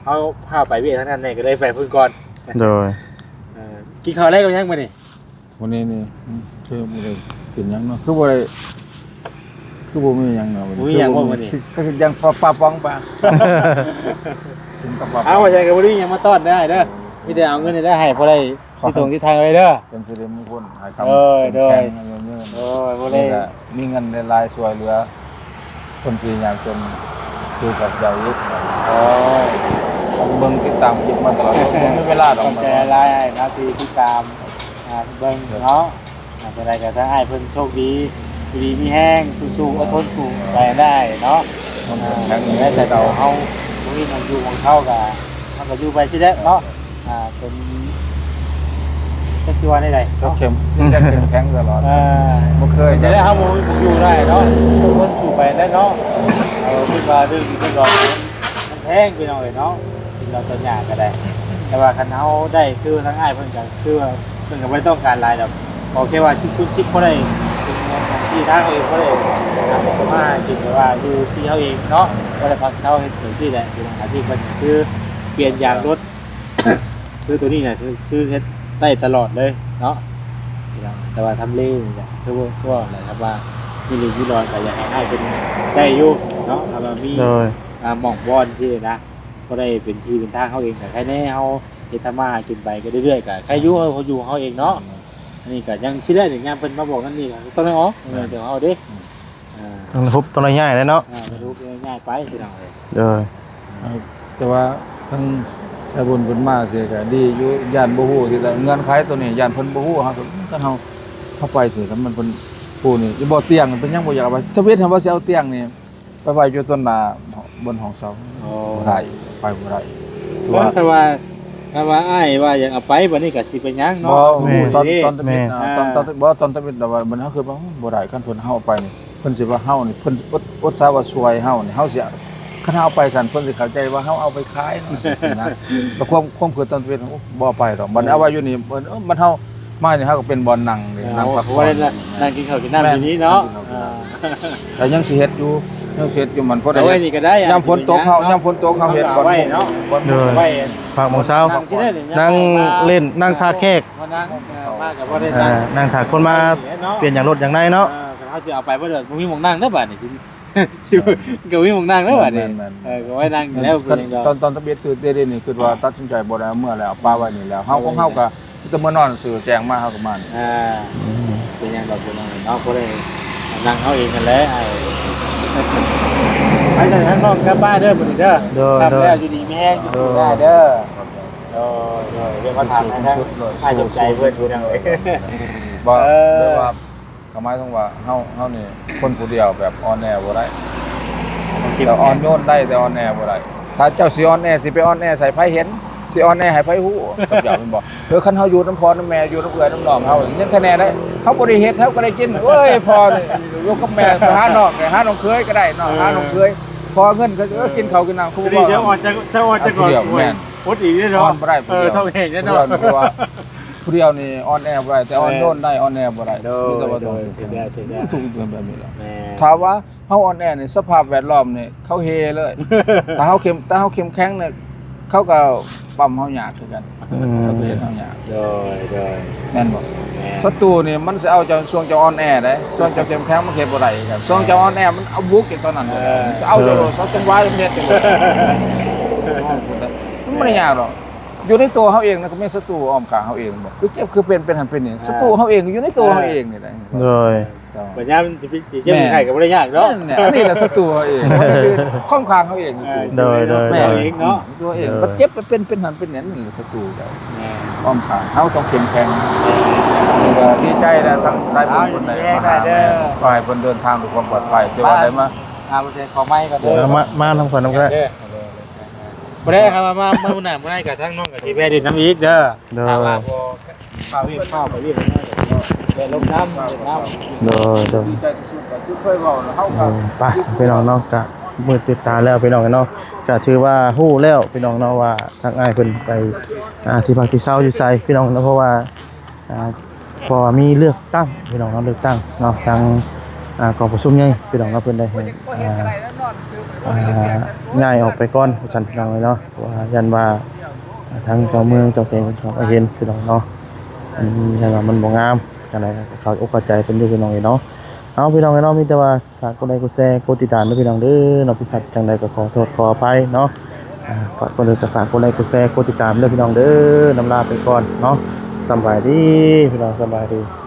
ເຮົາພາໄປວຽກທາງນັ້ນແດ່ ກໍເລີຍໄປພຸ້ນກ່ອນ ໂດຍ ເອີ ກິນເຂົ້າແລ້ວກໍຍັງມື້ນີ້? ມື້ນີ້ນີ້ ຄືບໍ່ໄດ້ກິນຫຍັງເນາະ ຄືບໍ່ໄດ້ ຄືບໍ່ມີຫຍັງເນາະ ບໍ່ມີຫຍັງບໍ່ມື້ນີ້ ຄືຍັງປະປອງປະ ເອົາວ່າຊັ້ນກໍບໍ່ໄດ້ມີຫຍັງມາຕ້ອນເດີອ້າຍເດີ ມີແຕ່ເອົາເງິນໃຫ້ໄດ້ ໃຫ້ພໍໄດ້ຕິດຕົງຕິດທາງໄວ້ເດີ ເປັນສິລິມຸງຄຸນ ໃຫ້ຄຳເອີຍ ເປັນແຂງ ໂດຍ ອາຍຸຍືນ ໂດຍ ບໍ່ໄດ້ ມີເງິນຫຼາຍໆ ຊ່ວຍເຫຼືອຄົນທີ່ຍາກຈົນຄືກັບເຈົ້າອີກ ໂອ້ຍ ເບິ່ງຕິດຕາມຄລິບມາຕະຫຼອດ ບໍ່ມີເວລາດອກ ຂອບໃຈຫຼາຍໆ ທີ່ຕິດຕາມ ອ່າ ເບິ່ງເນາະ ອ່າ ຈັ່ງໃດກໍທາງອ້າຍເພິ່ນໂຊກດີ ຢູ່ດີມີແຮງ ສູ້ໆ ອົດທົນສູ້ໄປໄດ້ເນາະ ແຕ່ເຮົາບໍ່ມີໝ່ອງຢູ່ໝ່ອງເຊົາກໍ ເຮົາກໍຢູ່ໄປຊີ້ແຫຼະເນາະ ອ່າ ເປັນ ຈັກຊິວ່າແນວໃດເນາະ ເຂັ້ມ ເຂັ້ມແຂງຕະຫຼອດ ເອີ ບໍ່ເຄີຍ ເປັນຈັ່ງໃດເຮົາບໍ່ມີໝ່ອງຢູ່ໄດ້ເນາະ ທຸກຄົນສູ້ໄປແຫຼະເນາະ ເອີ ເພິ່ນວ່າເລື່ອງເງິນດອກ ມັນແພງພີ່ນ້ອງເອີຍເນາະ ກິນເຫຼົ້າຕໍ່ຫຍ້າກໍໄດ້ ແຕ່ວ່າຄັນເຮົາໄດ້ຄືທາງອ້າຍເພິ່ນກໍຄືວ່າເພິ່ນກໍບໍ່ໄດ້ຕ້ອງການຫຼາຍດອກ ຂໍແຄ່ວ່າສິບຄູນສິບພໍໄດ້ ເປັນເງິນຂອງທີ່ທາງເຮົາເອງພໍໄດ້ມາຫາກິນ ແບບວ່າຢູ່ທີ່ເຮົາເອງເນາະ ບໍ່ໄດ້ພັກເຊົາເຮັດຈັ່ງຊີ້ແຫຼະ ອາຊີບເພິ່ນກໍຄືປ່ຽນຢາງລົດ ຄືໂຕນີ້ນະ ຄື ຄືເຮັດໄດ້ຕະຫຼອດເລີຍເນາະ ແຕ່ວ່າທຳເລນີ້ກະຄື ຄືວ່າແຫຼະ ຖ້າວ່າມີຫຼີກມີລອນກໍຢາກໃຫ້ອ້າຍເພິ່ນໄດ້ຢູ່ເນາະ ຖ້າວ່າມີ ໂດຍ ອ່າ ໝ່ອງບ່ອນຊີ້ນະ ພໍໄດ້ເປັນທີ່ເປັນທາງເຮົາເອງ ກໍໃຄແນ່ ເຮົາເຮັດທຳມາຫາກິນໄປກໍເລື້ອຍໆ ກໍໃຄຢູ່ ເຮົາຢູ່ຂອງເຮົາເອງເນາະ ອືມ ອັນນີ້ກໍຍັງຊິໄດ້ ຍາມເພິ່ນມາບອກນັ້ນນີ້ກໍຕ້ອງໄດ້ອອກ ແມ່ນ ເອີ ເຈົ້າເຮົາເດ້ ອືມ ອ່າ ຕ້ອງໄດ້ຮຸບ ຕ້ອງໄດ້ຍ້າຍແລ້ວເນາະ ອ່າ ໄດ້ຮຸບໄດ້ຍ້າຍໄປພີ່ນ້ອງເອີຍ ໂດຍ ອ່າ ແຕ່ວ່າທາງສາຍບຸນເພິ່ນມາເສຍກໍດີຢູ່ ຢ້ານບໍ່ຮູ້ທີ່ເງື່ອນໄຂໂຕນີ້ ຢ້ານເພິ່ນບໍ່ຮູ້ ເຮົາກໍ ຄັນເຮົາ ເຮົາໄປເສຍ ຄັນມັນເພິ່ນຜູ້ນີ້ ອີບໍ່ຕຽງເປັນຫຍັງບໍ່ຢາກເອົາໄປ ທຳອິດຫັ້ນວ່າຊິເອົາຕຽງນີ້ ໄປໄວ້ຢູ່ຕົ້ນໜ້າ ບົນຫ້ອງເຊົ່າ ໂອ້ ບໍ່ໄດ້ ໄປບໍ່ໄດ້ ຖືວ່າ ຄັນວ່າ ຄັນວ່າອ້າຍວ່າຢາກເອົາໄປ ບັດນີ້ກໍຊິເປັນຫຍັງເນາະ ບໍ່ ແມ່ນ ຕອນ ຕອນທຳອິດ ແມ່ນ ອ່າ ຕອນ ຕອນ ບໍ່ ຕອນທຳອິດແລ້ວວ່າ ບັດນີ້ເຮົາຄິດວ່າ ໂອ້ ບໍ່ໄດ້ ຄັນເພິ່ນເຮົາເອົາໄປນີ້ ເພິ່ນຊິວ່າເຮົານີ້ ເພິ່ນອົດ ອົດສາວ່າຊ່ວຍເຮົານີ້ ເຮົາຊິ ຄັນເຮົາເອົາໄປຊັ້ນ ເພິ່ນຊິເຂົ້າໃຈວ່າເຮົາເອົາໄປຂາຍເນາະ ຈັ່ງຊີ້ນະ ແຕ່ຄວາມ ຄວາມຄິດຕອນທຳອິດ ໂອ້ ບໍ່ເອົາໄປດອກ ບັດນີ້ເອົາໄວ້ຢູ່ນີ້ ເອີ ມັນເຮົາ ມານີ້ເຮົາກໍເປັນບ່ອນນັ່ງເດ້ ເອີ ນັ່ງພັກຜ່ອນ ນັ່ງກິນເຂົ້າກິນນ້ຳຢູ່ນີ້ເນາະ ນັ່ງກິນເຂົ້າກິນນ້ຳ ເອີ ແຕ່ຍັງຊິເຮັດຢູ່ ຍັງຊິເຮັດຢູ່ ມັນພໍໄດ້ ເອົາໄວ້ນີ້ກໍໄດ້ ຍາມຝົນຕົກເຮົາ ຍາມຝົນຕົກເຮົາເຮັດບ່ອນ ເອົາໄວ້ເນາະ ບ່ອນ ເອີ ພັກໝ່ອງເຊົາ ນັ່ງຊິໄດ້ນີ້ ນັ່ງຫຼິ້ນ ນັ່ງຖ້າແຂກ ມານັ່ງ ເອີ ມາກໍບໍ່ໄດ້ນັ່ງ ເອີ ນັ່ງຖ້າຄົນມາ ເນາະ ປ່ຽນຢາງລົດຢາງໃນເນາະ ເອີ ຄັນເຮົາຊິເອົາໄປບໍ່ໄດ້ ບໍ່ມີໝ່ອງນັ່ງເດ້ບາດນີ້ ເອີ ກໍມີໝ່ອງນັ່ງແລ້ວບາດນີ້ ແມ່ນໆ ເອີ ກໍໄວ້ນັ່ງຢູ່ແລ້ວ ເປັນຫຍັງດອກ ຕອນ ຕອນທຳອິດຊື່ເດນີ້ ຄິດວ່າຕັດສິນໃຈບໍ່ໄດ້ ເອົາເມືອແລ້ວ ເອົາປະໄວ້ນີ້ແລ້ວ ເຮົາຂອງເຮົາກໍມີແຕ່ເມືອນອນຊື່ ແຈ້ງມາເຮົາກໍມານີ້ ອ່າ ອືມ ເປັນຫຍັງດອກ ເປັນຫຍັງເນາະ ບໍ່ໄດ້ນັ່ງເຮົາເອງຫັ້ນແຫຼະ ໄປໃສ່ທາງນ້ອງກັບບ້ານເດີ ບັດນີ້ເດີ ໂດຍ ຄ່ຳແລ້ວ ໂດຍ ຢູ່ດີມີແຮງ ຢູ່ດີມີແຮງ ໂດຍ ໂດຍ ໂດຍ ເດີ ເດີ ມາຖາມໃຫ້ທາງ ໃຫ້ກຳລັງໃຈເພິ່ນ ພີ່ນ້ອງເອີຍ ບໍ່ ເອີ ເລີຍວ່າ ກໍໝາຍເຖິງວ່າເຮົາ ເຮົານີ້ຄົນຜູ້ດຽວແບບອ່ອນແອບໍ່ໄດ້ ແຕ່ອ່ອນໂຍນໄດ້ ແຕ່ອ່ອນແອບໍ່ໄດ້ ຖ້າເຈົ້າຊິອ່ອນແອ ຊິໄປອ່ອນແອໃສ່ໃຜເຫັນ ຊິອ່ອນແອໃຫ້ໃຜຮູ້ ກັບເຈົ້າແມ່ນບໍ່ ເອີ ຄັນເຮົາຢູ່ນຳພໍ່ນຳແມ່ ຢູ່ນຳເອື້ອຍນຳນ້ອງເຮົາ ຍັງຄະແນໄດ້ ເຮົາບໍ່ໄດ້ເຮັດ ເຮົາກໍໄດ້ກິນ ໂອ້ຍ ພໍ່ນີ້ຢູ່ກັບແມ່ ໄປຫານ້ອງ ໄປຫານ້ອງເຂີຍກໍໄດ້ເນາະ ເອີ ຫານ້ອງເຂີຍ ພໍເງິນກໍ ເອີ ເອີ ກິນເຂົ້າກິນນ້ຳ ຄືບໍ່ ເຈົ້າອ່ອນຈັກ ເຈົ້າອ່ອນຈັກກ່ອນ ແມ່ນ ອົດອີກເດ້ເນາະ ອ່ອນບໍ່ໄດ້ ເອີ ເຖົ້າແຮງເດ້ເນາະ ເພາະວ່າ ຜູ້ດຽວນີ້ອ່ອນແອບໍ່ໄດ້ ແຕ່ອ່ອນໂຍນໄດ້ ອ່ອນແອບໍ່ໄດ້ ແມ່ນ ມີແຕ່ວ່າຕ້ອງ ໂດຍ ໂດຍ ເຖິງແບບນີ້ແຫຼະ ແມ່ນ ຖ້າວ່າເຮົາອ່ອນແອນີ້ ສະພາບແວດລ້ອມນີ້ເຂົາເຮເລີຍ ຖ້າເຮົາເຂັ້ມ ຖ້າເຮົາເຂັ້ມແຂງນີ້ ເຂົາກໍປ້ຳເຮົາຍາກຄືກັນ ອືມ ເຂົາກໍເຮັດເຮົາຍາກ ໂດຍ ໂດຍ ແມ່ນບໍ່ ແມ່ນ ສັດຕູນີ້ມັນຊິເອົາເຈົ້າ ຊ່ວງເຈົ້າອ່ອນແອເດ້ ຊ່ວງເຈົ້າເຂັ້ມແຂງມັນເຮັດບໍ່ໄດ້ຄືກັນ ຊ່ວງເຈົ້າອ່ອນແອມັນເອົາບຸກເຈົ້າຕອນນັ້ນ ເອີ ເອົາເຈົ້າໂລດ ເອີ ເອົາຈັງຫວະເຮັດຢູ່ ມັນບໍ່ໄດ້ຍາກດອກ ຢູ່ໃນຕົວເຮົາເອງນະ ກໍມີສັດຕູອ້ອມຂ້າງເຮົາເອງ ຄືເຈັບ ຄືເປັນ ເປັນຫັ້ນເປັນນີ້ ອ່າ ສັດຕູເຮົາເອງ ຢູ່ໃນຕົວເຮົາເອງນີ້ແຫຼະ ໂດຍ ບັດຍາມຊິໄປ ຊິເຈັບໄຂ້ກໍບໍ່ໄດ້ຍາກດອກ ນັ້ນແຫຼະ ອັນນີ້ແຫຼະສັດຕູເຮົາເອງ ມັນຄືອ້ອມຂ້າງເຮົາເອງ ໂດຍ ໂດຍ ແມ່ນ ເຮົາເອງເນາະ ໂດຍ ເອງ ໂດຍ ບັດເຈັບໄປເປັນ ເປັນຫັ້ນເປັນນີ້ ສັດຕູເຈົ້າ ແມ່ນ ອ້ອມຂ້າງເຮົາຕ້ອງເຂັ້ມແຂງ ກໍດີໃຈແຫຼະ ທັງຫຼາຍຄົນ ເອົາ ເພິ່ນໄດ້ມາຫາ ດີໃຈເດີ ຂໍໃຫ້ເພິ່ນເດີນທາງດ້ວຍຄວາມປອດໄພ ແຕ່ວ່າໄດ້ມາ ອ່າ ບໍ່ເຊັນ ຂໍໄມ້ກ່ອນເດີ ມາ ມານຳກັນນຳກັນ ໂດຍ ບໍ່ໄດ້ ຄັນວ່າມາ ມາມື້ໜ້າມື້ໃດກໍທາງນ້ອງກໍຊິແວະຫຼິ້ນນຳອີກເດີ ໂດຍ ຖ້າວ່າບໍ່ ພາວຽກ ພາວໄປວຽກ ແວະລົມນຳ ລົມນຳ ໂດຍ ໂດຍ ດີໃຈທີ່ສຸດກໍຄືເຄີຍເວົ້ານະ ເຮົາກໍ ເອີ ໄປ ພີ່ນ້ອງເນາະ ກະມືດຕິດຕາແລ້ວ ພີ່ນ້ອງເນາະ ກະຖືວ່າຮູ້ແລ້ວ ພີ່ນ້ອງເນາະ ວ່າທາງອ້າຍເພິ່ນໄປ ອ່າ ທີ່ພັກທີ່ເຊົາຢູ່ໃສ ພີ່ນ້ອງເນາະ ເພາະວ່າ ອ່າ ເພາະວ່າມີເລືອກຕັ້ງ ພີ່ນ້ອງເນາະ ເລືອກຕັ້ງເນາະ ທາງ ອ່າ ກອງປະຊຸມໃຫຍ່ ພີ່ນ້ອງເນາະ ເພິ່ນໄດ້ໃຫ້ ອ່າ ອ່າ ຍ້າຍອອກໄປກ່ອນ ວ່າຊັ້ນ ພີ່ນ້ອງເອີຍເນາະ ເພາະວ່າຢ້ານວ່າ ອ່າ ທາງເຈົ້າເມືອງເຈົ້າແຂວງເພິ່ນເຂົາກໍເຫັນ ພີ່ນ້ອງເນາະ ອືມ ຢ້ານວ່າມັນບໍ່ງາມ ຈັ່ງໃດກໍເຂົ້າອົກເຂົ້າໃຈເພິ່ນຢູ່ ພີ່ນ້ອງເອີຍເນາະ ເອົາພີ່ນ້ອງເອີຍເນາະ ມີແຕ່ວ່າຝາກກົດໄລກົດແຊກົດຕິດຕາມເດີພີ່ນ້ອງເດີເນາະ ຜິດພາດຈັ່ງໃດກໍຂໍໂທດຂໍອະໄພເນາະ ອ່າ ຝາກກົດໄລ ກໍຝາກກົດໄລກົດແຊກົດຕິດຕາມເດີພີ່ນ້ອງເດີ ນຳລາໄປກ່ອນເນາະ ສຳບາຍດີພີ່ນ້ອງ ສຳບາຍດີ.